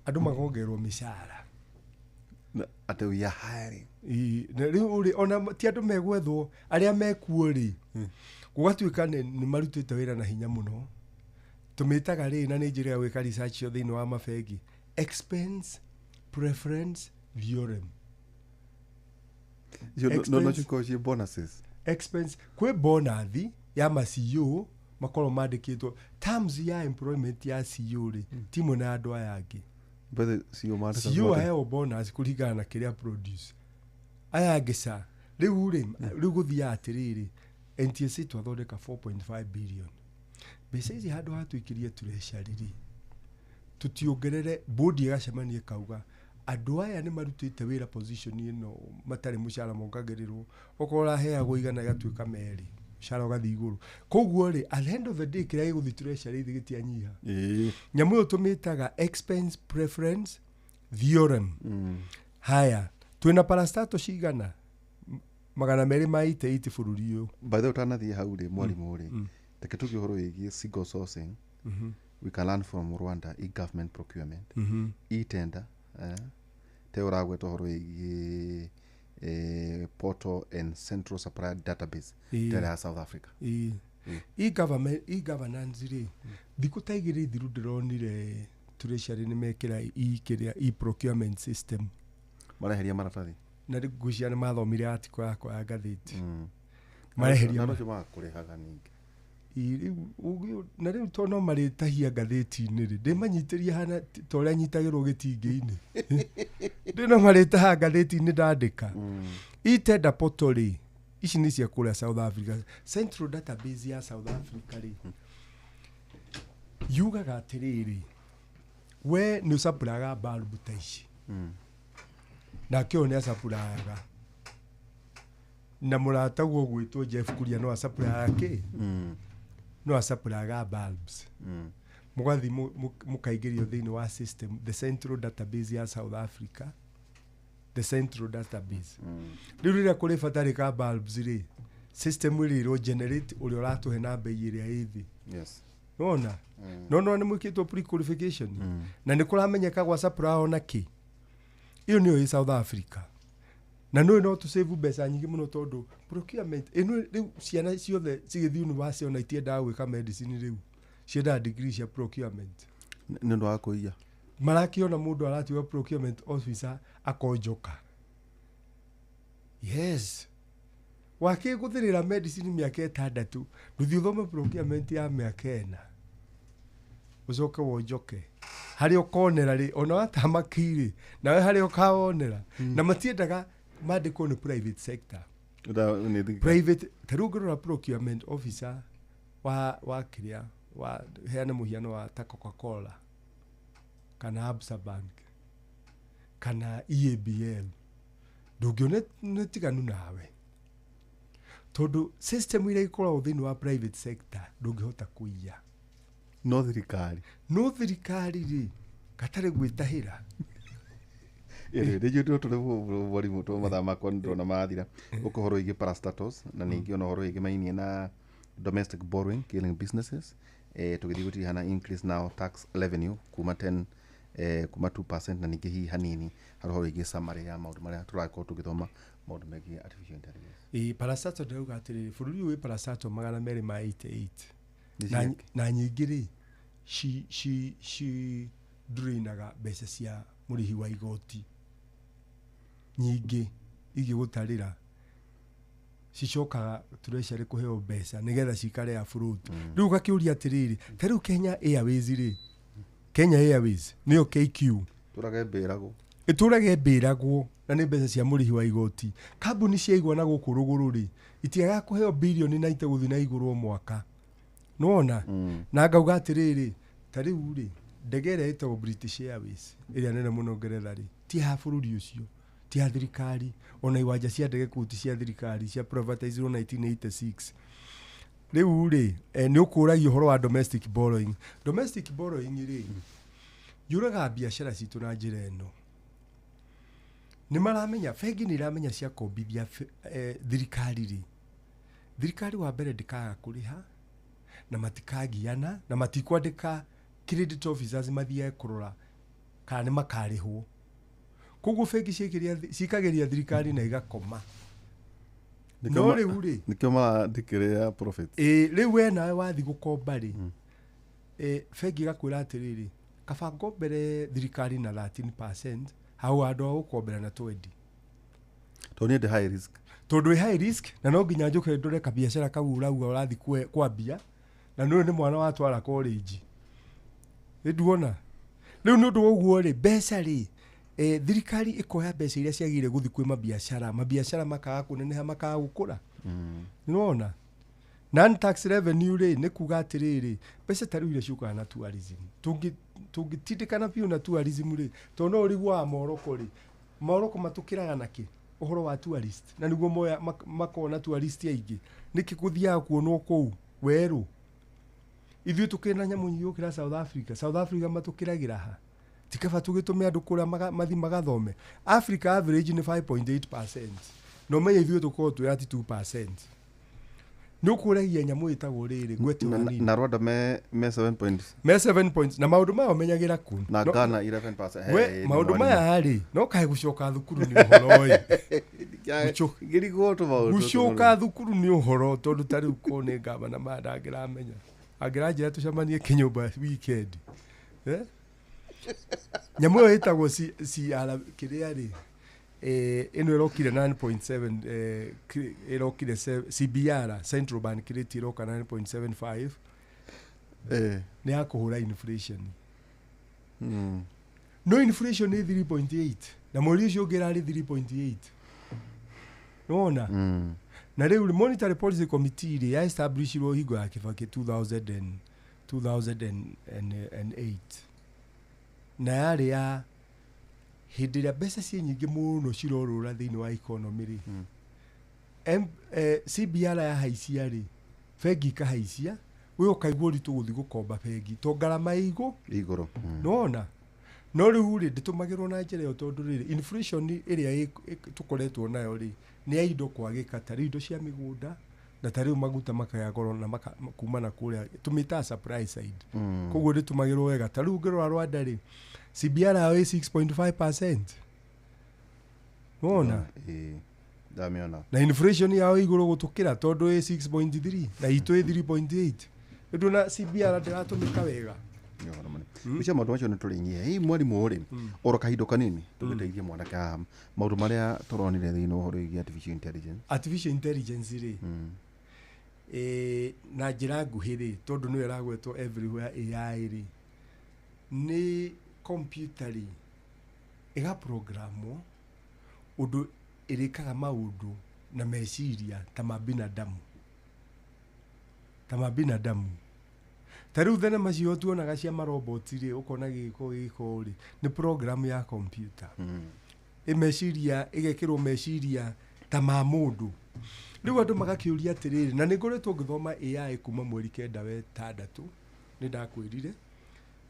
andũ magongerwo mĩcara. Atĩ we are hiring. Ĩ, na rĩu rĩ, ona ti andũ megwethwo, arĩa mekuo rĩ, gũgatuĩka nĩ marutĩte wĩra na hinya mũno. Tũmĩtaga rĩ, na nĩ njĩra ya gwĩka research ĩyo thĩinĩ wa mabengi, expense preference theorem. Icio no Expense- cikorwo ciĩ bonuses. Expense kwĩ bonathi ya ma CEO makorwo mandĩkĩtwo terms ya employment ya CEO rĩ, ti imwe na andũ aya angĩ. Bethe CEO mandĩkagwo CEO atĩa? aheo bonus kũringana na kĩrĩa produce, aya angĩ ca. Rĩu rĩ, rĩu gũthiaga atĩrĩrĩ, NTSA twathondeka 4.5 billion, mbeca ici handũ ha tũikĩrie treasury rĩ, tũtiongerere bodi ĩgacemania ĩkauga andũ aya nĩ marutĩte wĩra position ĩno matarĩ mũcara mongagĩrĩrwo, okorwo ũraheagwo 100 ĩgatuĩka merĩ, mũcara ũgathiĩ igũrũ. Koguo rĩ, at the end of the day, kĩrĩa gĩgũthiĩ treasury ithe gĩtianyiha. Nyamũ ĩyo tũmĩtaga expense preference theorem. Haya, twĩna parastato cigana? 288 bũrũri ũyũ. By the way, ũtanathiĩ hau rĩ, mwarimũ rĩ, reke tuge ũhoro wĩgiĩ single sourcing. We can learn from Rwanda, e-government procurement, e-tender, te ũragweta ũhoro wĩgiĩ portal and central supplier database tere ya South Africa. Ĩĩ. E-government, e-governance rĩ, thikũ ta 2 thiru ndĩronire treasury nĩ mekĩra e kĩrĩa e-procurement system. Mareheria maratathi. Na rĩu ngwĩciria nĩ mathomire article yakwa ya ngathĩti, mareheria na nocio magakũrĩhaga ningĩ. Ĩ, rĩu na rĩu to no marĩtahia ngathĩti-inĩ rĩ, ndĩmanyitĩrie hana ta ũrĩa nyitagĩrwo gĩtingĩ-inĩ, ndĩ no marĩtaha ngathĩti-inĩ ndandĩka. E-tender portal rĩ, ici nĩ cia kũrĩa South Africa, central database ya South Africa rĩ, Yugaga atĩrĩrĩ, we nĩ ũcapuraga balbu ta ici, nake ũyũ nĩ acapuraga, na mũrataguo ũgwĩtwo Jeff Kuria no acapuraga kĩ, no acapuraga bulbs. Mũgathiĩ mũkaingĩrio thĩinĩ wa system, the central database ya South Africa, the central database. Rĩu rĩrĩa kũrĩ batarĩka bulbs rĩ, system ĩrĩ ĩro generate ũrĩa ũratũhe na bei ĩrĩa ĩ thĩ. Nona no nĩ mwĩkĩtwo pre-qualification na nĩ kũramenyeka gwa supply ona kĩ, ĩyo nĩyo ĩ South Africa, na nĩyo no tũsave mbeca nyingĩ mũno tondũ procurement ĩno rĩu ciana ciothe cigĩthiĩ university ona itiendaga gwĩka medicine, rĩu ciendaga degree cia procurement. Nĩ ũndũ wa kũiya. Marakĩona mũndũ aratuĩka procurement officer akonjoka, yes, wakĩgũthĩrĩra medicine mĩaka 6, ndũthiĩ ũthome procurement ya mĩaka 4, ũcoke wonjoke harĩa ũkonera rĩ, ona watama rĩ, nawe harĩa ũkawonera. Na matiendaga mandĩkwo nĩ private sector. Nĩ thirikari. Private, ta rĩu ũngĩrora procurement officer wa kĩrĩa wa heane mũhiano wa ta Coca-Cola kana Absa Bank kana EABL, ndũngĩona nĩ tiganu nawe, tondũ system iria ikoragwo thĩinĩ wa private sector ndũngĩhota kũiya. No thirikari. No thirikari rĩ, gatarĩ gwĩtahĩra. Ĩrĩ nĩ njũĩ tũrĩ mwarimũ to mathaa makwa nĩ ndĩrona mathira. Ũkũhoro wĩgiĩ parastatals na ningĩ ona ũhoro wĩgiĩ mainie na domestic borrowing killing businesses, tũgĩthiĩ gũtirĩ na increase now tax revenue kuma 10, kuma 2%, na ningĩ hihi hanini harĩ ũhoro wĩgiĩ summary ya maũndũ marĩa tũrakorwo tũgĩthoma, maũndũ megiĩ artificial intelligence. Ĩ parastatal, ndauga atĩrĩrĩ, bũrũri ũyũ wĩ parastatal 288. Nĩ Na, ciake. na nyingĩ rĩ, ci drainaga mbeca cia mũrĩhi wa igoti nyingĩ ingĩgũtarĩra, cicokaga treasury kũheo mbeca nĩgetha cikare afloat. Rĩu ũgakĩũria atĩrĩrĩ, ta rĩu Kenya Airways rĩ, Kenya Airways nĩyo KQ, Tũrage mbĩragwo. Ĩtũrage mbĩragwo na nĩ mbeca cia mũrĩhi wa igoti. Kambuni ciaigua na gũkũ rũgũrũ rĩ, itiagaga kũheo birioni na gũthiĩ na igũrũ o mwaka, nĩwona? Na ngauga atĩrĩrĩ, ta rĩu rĩ, ndege ĩrĩa ĩtagwo British Airways ĩrĩa nene mũno Ngeretha rĩ, ti ya bũrũri ũcio, ti ya thirikari, ona iwanja cia ndege kũu ti cia thirikari, cia privatizirwo 1986. Rĩu rĩ, nĩ ũkũragia ũhoro wa domestic borrowing. Domestic borrowing rĩ, yũragaga biacara citũ na njĩra ĩno: nĩ maramenya, bengi nĩ iramenya ciakombithia thirikari rĩ, thirikari wa mbere ndĩkaga kũrĩha na matikagiana na matikwandĩka credit officers mathiage kũrora kana nĩ makarĩhwo. Koguo bengi cikagĩria thirikari na igakoma. No rĩu rĩ, Nĩkĩo marandĩkĩrĩra profit. Ĩ rĩu we nawe wathi gũkomba rĩ, bengi ĩgakwĩra atĩrĩrĩ, kaba ngombere thirikari na 13% hau handũ ha gũkombera na 20. Tondũ niĩ ndĩ high risk. Tondũ ĩ high risk, na no nginya njũke ndore kabiacara kau ũrauga ũrathi kwambia, na nĩ nĩ mwana watwara college, nĩ nduona rĩu. Nĩ ũndũ wa ũguo rĩ, mbeca rĩ, thirikari ĩkoya mbeca iria ciagĩrĩire gũthiĩ kwĩ mabiacara, mabiacara makaga kũneneha, makaga gũkũra, nĩwona? Non tax revenue rĩ, nĩ kuga atĩrĩrĩ, mbeca ta rĩu iria ciũkaga na tourism, tũngĩtindĩkana biũ na tourism rĩ, tondũ no ũriguaga Morocco rĩ, Morocco matũkĩraga nakĩ ũhoro wa tourist, na nĩguo moya makona tourist aingĩ, nĩkĩ gũthiaga kuonwo kũu werũ? Ithuĩ tũkĩrĩ na nyamũ nyingĩ gũkĩra South Africa. South Africa matũkĩragĩra ha? Ti kaba tũgĩtũme andũ kũrĩa mathi magathome? Africa average nĩ 5.8%, na ũmenye ithuĩ tũkorwo twĩ at 2%. Nĩ ũkũragia nyamũ ĩtagwo rĩrĩ ngwete Na, hanini. na Rwanda me 7 points. Me 7 points, na maũndũ maya ũmenyagĩra kũ? Na Ghana 11%. We maũndũ maya rĩ, no kae gũcoka thukuru nĩ ũhoro ĩ. Ngĩrigwo tũ maũndũ. Gũcoka thukuru nĩ ũhoro, tondũ ta rĩu ko nĩ ngavana maya ndangĩramenya, angĩranjĩra tũcemanie kĩnyũmba weekend, eh? Nyamũ ĩyo ĩtagwo CR kĩrĩa rĩ, ĩno ĩrokire 9.7, ĩrokire CBR, central bank rate ĩroka 9.75. Nĩ ya kũhũra inflation. No inflation nĩ 3.8 na mweri ũcio ũngĩ ĩrarĩ 3.8, nĩwona? Na rĩu monetary policy committee rĩ, ya establishirwo hingo ya Kibaki 2004. 2008, na yarĩ ya hĩndĩ ĩrĩa mbeca ciĩ nyingĩ mũno cirorũra thĩinĩ wa economy rĩ, CBR yahaicia rĩ, bengi ikahaicia, we ũkaigua ũritũ gũthiĩ gũkomba bengi to ngarama ĩ igũ Igũrũ. Nona no rĩu rĩ, ndĩtũmagĩrwo na njĩra ĩyo tondũ rĩrĩ inflation ĩrĩa tũkoretwo nayo rĩ, nĩ ya indo kwagĩka, ta rĩu indo cia mĩgũnda na ta rĩu maguta makagĩa goro na kuma na kũrĩa tũmĩtaga supply side. Koguo ndĩtũmagĩrwo wega. Ta rĩu ũngĩrora Rwanda rĩ, CBR yao ĩ 6.5%, nona. Ĩĩ, ndamĩona. Na inflation yao ĩ igũrũ gũtũkĩra tondũ ĩ 6.3 na itũ ĩ 3.8. Ndũna CBR ndĩratũmĩka wega. Nĩ ũhoro mũnene. Gwĩciria maũndũ macio nĩ tũrĩnyihia. Hihi mwarimũ rĩ, oro kahinda kanini tũgĩteithie mwanake haha, maũndũ marĩa tũronire thĩinĩ wa ũhoro wĩgiĩ artificial intelligence? Artificial intelligence rĩ, na njĩra nguhĩ rĩ, tondũ nĩyo ĩragwetwo everywhere, AI rĩ, nĩ computer rĩ ĩgaprogramwo ũndũ ĩrĩkaga maũndũ na meciria ta ma binadamu, ta ma binadamu. Ta rĩu thenema cio tuonaga cia maroboti rĩ, ũkona gĩko gĩko rĩ, nĩ program ya computer. Ĩ meciria ĩgekĩrwo meciria ta ma mũndũ. Rĩu andũ magakĩũria atĩrĩrĩ, na nĩ ngoretwo ngĩthoma AI kuma mweri 9 wa 6, nĩ ndakwĩrire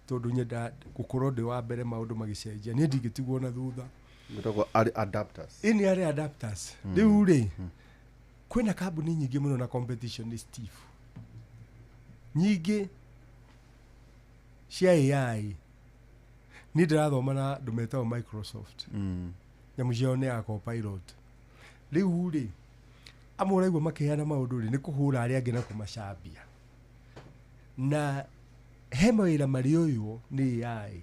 tondũ nyenda gũkorwo ndĩ wa mbere maũndũ magĩcenjia, niĩ ndingĩtigwo na thutha. Gwĩtagwo early adapters. Ĩ nĩ arĩ adapters. Rĩu rĩ, kwĩna kambuni nyingĩ mũno na competition nĩ stiff nyingĩ cia AI. Niĩ ndĩrathoma na andũ metagwo Microsoft. Nyamũ ciao nĩ ya Copilot. Rĩu rĩ, amwe ũraigua makĩheana maũndũ rĩ, nĩ kũhũra arĩa angĩ na kũmacambia, na he mawĩra marĩoywo nĩ AI,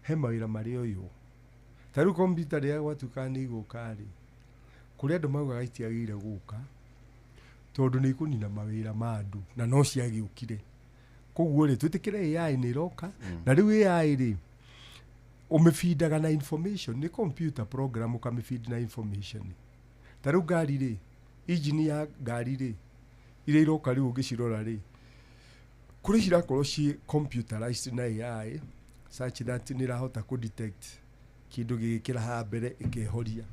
he mawĩra marĩoywo. Ta rĩu kompiuta rĩrĩa gwatuĩkaga nĩ igũka rĩ, kũrĩ andũ maugaga itiagĩrĩire gũka tondũ nĩ ikũnina mawĩra ma andũ, na no ciagĩũkire. Koguo rĩ, twĩtĩkĩre AI nĩ ĩroka. Na rĩu AI rĩ, ũmĩbindaga na information, nĩ computer program, ũkamĩbindi na information. Ta rĩu ngari rĩ, engine ya ngari rĩ, iria iroka rĩu ũngĩcirora rĩ, kũrĩ cirakorwo ciĩ computerized na AI such that nĩ ĩrahota kũ detect kĩndũ gĩgĩkĩra haha mbere ĩkehoria.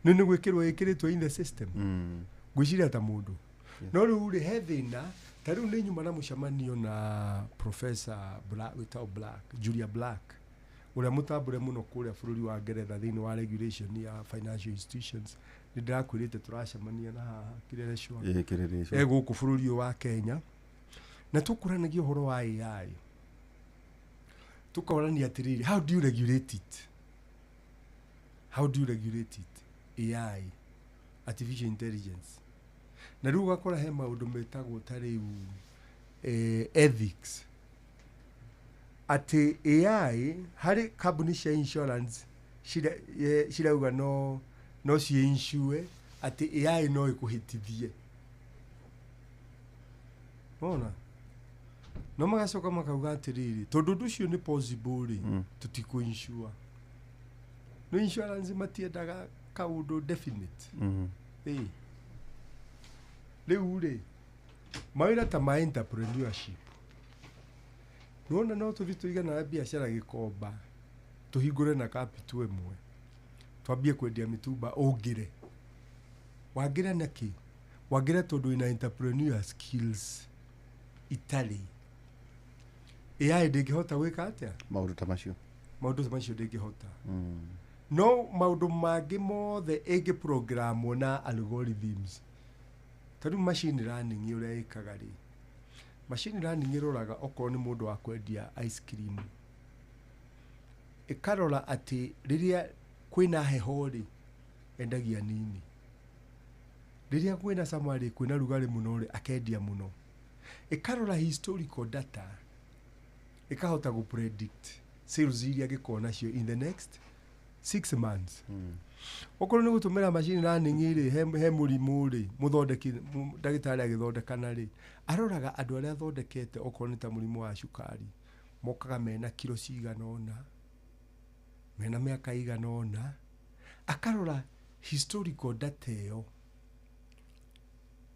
Nĩ gwĩkĩrwo ĩkĩrĩtwo in the system. Ngwĩciria ta mũndũ. No rĩu rĩ, he thĩna. Ta rĩu nĩ nyuma na mũcemanio na Professor Black, wĩtagwo Black, Julia Black, ũrĩa mũtambũre mũno kũrĩa bũrũri wa Ngeretha thĩinĩ wa regulation ya financial institutions. Nĩ ndĩrakwĩrĩte tũracemania na haha Kileleshwa. Ĩĩ, Kileleshwa. E gũkũ bũrũri ũyũ wa Kenya, na tũkũranagia ũhoro wa AI, tũkorania atĩrĩrĩ, how do you regulate it? How do you regulate it, AI, artificial intelligence? Na rĩu ũgakora he maũndũ metagwo ta rĩu ethics, atĩ AI harĩ kambuni cia insurance cirauga no ciinsure atĩ AI no ĩkũhĩtithie. Ona no magacoka makauga atĩrĩrĩ, tondũ ũndũ ũcio nĩ possible rĩ, tũtikũ-insure. No insurance matiendaga kaũndũ definite. Ĩĩ. Rĩu rĩ, mawĩra ta ma entrepreneurship, nĩwona no tũthiĩ tũigana biacara Gĩkomba, tũhingũre na capital ĩmwe, twambie kwendia mĩtumba, ũngĩre wangĩre nakĩ? Wangĩre tondũ wĩna entrepreneur skills itarĩ AI ndĩngĩhota gwĩka atĩa? Maũndũ ta macio. Maũndũ ta macio ndĩngĩhota. No maũndũ mangĩ mothe ĩngĩprogramwo na algorithms. Ta rĩu machine learning ũrĩa ĩkaga rĩ, machine learning ĩroraga okorwo nĩ mũndũ wa kwendia ice cream, ĩkarora atĩ rĩrĩa kwĩna heho rĩ, endagia nini, rĩrĩa kwĩna summer rĩ, kwĩna rugarĩ mũno rĩ, akendia mũno. Ĩkarora historical data, ĩkahota gũ predict sales iria angĩkorwo nacio in the next 6 months. Okorwo nĩ gũtũmĩra machine learning rĩ, he mũrimũ rĩ, mũthondeki ndagĩtarĩ agĩthondekana rĩ, aroraga andũ arĩa athondekete, okorwo nĩ ta mũrimũ wa cukari, mokaga mena kiro cigana ũna, mena mĩaka igana ũna, akarora historical data ĩyo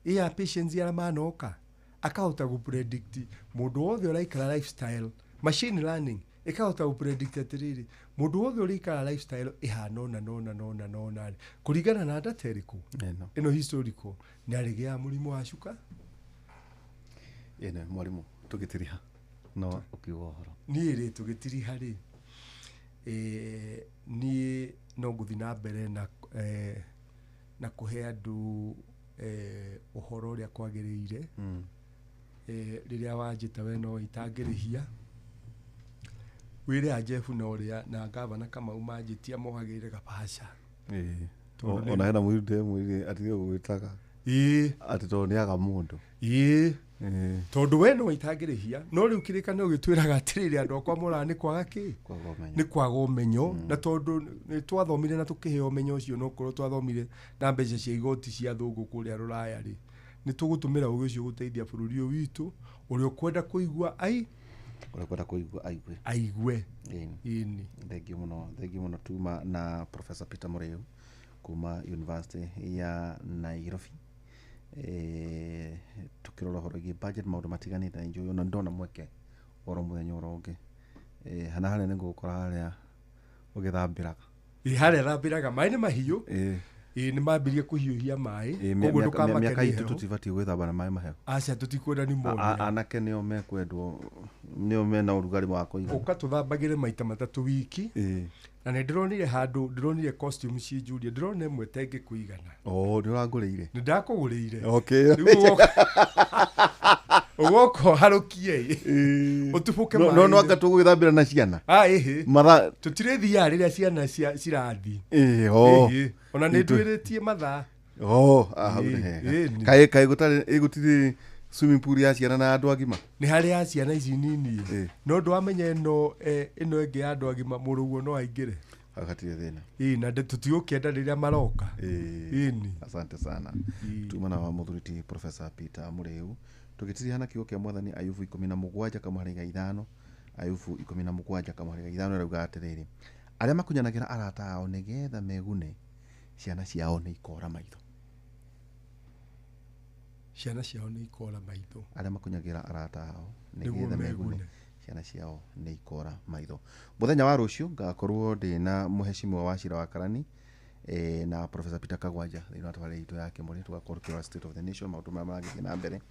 ĩ ya patients arĩa manoka. Akahota gũ predict mũndũ wothe ũraikara lifestyle, machine learning ĩkahota gũ predict atĩrĩrĩ, mũndũ wothe ũraikara lifestyle ĩhana ũna nona nona nona rĩ, kũringana na data ĩrĩkũ Ĩno. ĩno historical, nĩ arĩgĩaga mũrimũ wa cuka. Ĩno mwarimũ, tũgĩtiriha no ũkiuga ũhoro. Niĩ rĩ, tũgĩtiriha rĩ, niĩ no ngũthiĩ na mbere na na kũhe andũ ũhoro ũrĩa kwagĩrĩire. Rĩrĩa wanjĩta we no itangĩrĩhia wĩre a Jeff na ũrĩa na gavana Kamau manjĩtia mohagĩrĩre gabaca. Ĩĩ. Tondũ Ona hena mũirũ ndemwĩrire atige gũgwĩtaga atĩ tondũ nĩ aga mũndũ. Ĩĩ. Ĩĩ. Tondũ we no itangĩrĩhia, no rĩu kĩrĩkanĩro gĩtwĩraga atĩrĩrĩ, andũ akwa moraga nĩ kwaga kĩ? Kwaga ũmenyo. Nĩ kwaga ũmenyo. Na tondũ nĩ twathomire na tũkĩheo ũmenyo ũcio, no korwo twathomire na mbeca cia igoti cia thũngũ kũrĩa rũraya rĩ, nĩ tũgũtũmĩra ũgĩ ũcio gũteithia bũrũri ũyũ witũ. Ũrĩa ũkwenda kũigua ai Ũrĩa ũkwenda kũigua aigue. Aigue. Ĩĩ. Ĩni. Thengiũ mũno, thengiũ mũno. Tuma na Professor Peter Mũrĩu kuma University ya Nairobi. Tukĩrora ũhoro wĩgiĩ budget, maũndũ matiganĩte, na njũĩ ona ndona mweke oro mũthenya oro ũngĩ. Hana harĩa nĩngũgũkora harĩa ũgĩthambĩraga. Ĩ, harĩa thambĩraga maĩ nĩ mahiũ. Ĩĩ. Ĩ, nĩ mambirie kũhiũhia maĩ. Ĩĩ, Koguo ndũkamake mĩaka nĩ itũ heho. Tũtibatiĩ gwĩthamba na maĩ mahehu. Aca, tũtikwenda pneumonia. Anake nĩo mekwendwo, nĩo mena ũrugarĩ wa kũigana. Ũka tũthambagĩre maita matatũ wiki. Ĩĩ. Na nĩ ndĩronire handũ, ndĩronire costume ci Julia, ndĩrona ĩmwe tengĩkũigana. Oh, nĩ ũrangũrĩire? Nĩ ndakũgũrĩire. Okay. Rĩu ũgoka ũharũkie ĩ, ũtubũke No no maĩ-inĩ. anga tũgũgĩthambĩra na ciana Ah, ĩhĩ. mathaa? Tũtirĩthiaga rĩrĩa ciana cirathiĩ. Ĩĩ, ho. Ĩhĩ. Ona nĩ Itũ- nduĩrĩtie mathaa. Oh, ah, hau nĩ Ĩĩ, hega. ĩĩ, nĩ. Kaĩ gũtarĩ ĩ, gũtirĩ swimming pool ya ciana na andũ agima? Nĩ harĩ ya ciana ici nini. Ĩĩ. No ndwamenya ĩno ĩno ĩngĩ ya andũ agima, mũrũguo no aingĩre. Hau hatirĩ thĩna. Ĩĩ, na tũtigũkĩenda rĩrĩa maroka. Ĩĩ. Ĩni. Asante sana. Ĩĩ. Tuma na wa mũthuri ti Professor Peter Mũrĩu. Tũgĩtirihana kiugo kĩa mwathani, Ayubu 17 kamũhari 5, Ayubu 17 kamũhari 5, ĩrauga atĩrĩrĩ, arĩa makunyanagĩra arata ao nĩgetha megune, ciana ciao nĩ ikora maitho. Ciana ciao nĩ ikora maitho. Arĩa makunyagĩra arata ao nĩguo nĩgetha megune, megune. Ciana ciao nĩ ikora maitho. Mũthenya wa rũciũ ngakorwo ndĩna mũhecimiwa wa Cira wa Karani na Professor Peter Kagwanja thĩinĩ wa tabarĩra itũ ya Kĩmũrĩ. Tũgakorwo tũkĩrora state of the nation, maũndũ marĩa maragĩthiĩ na mbere.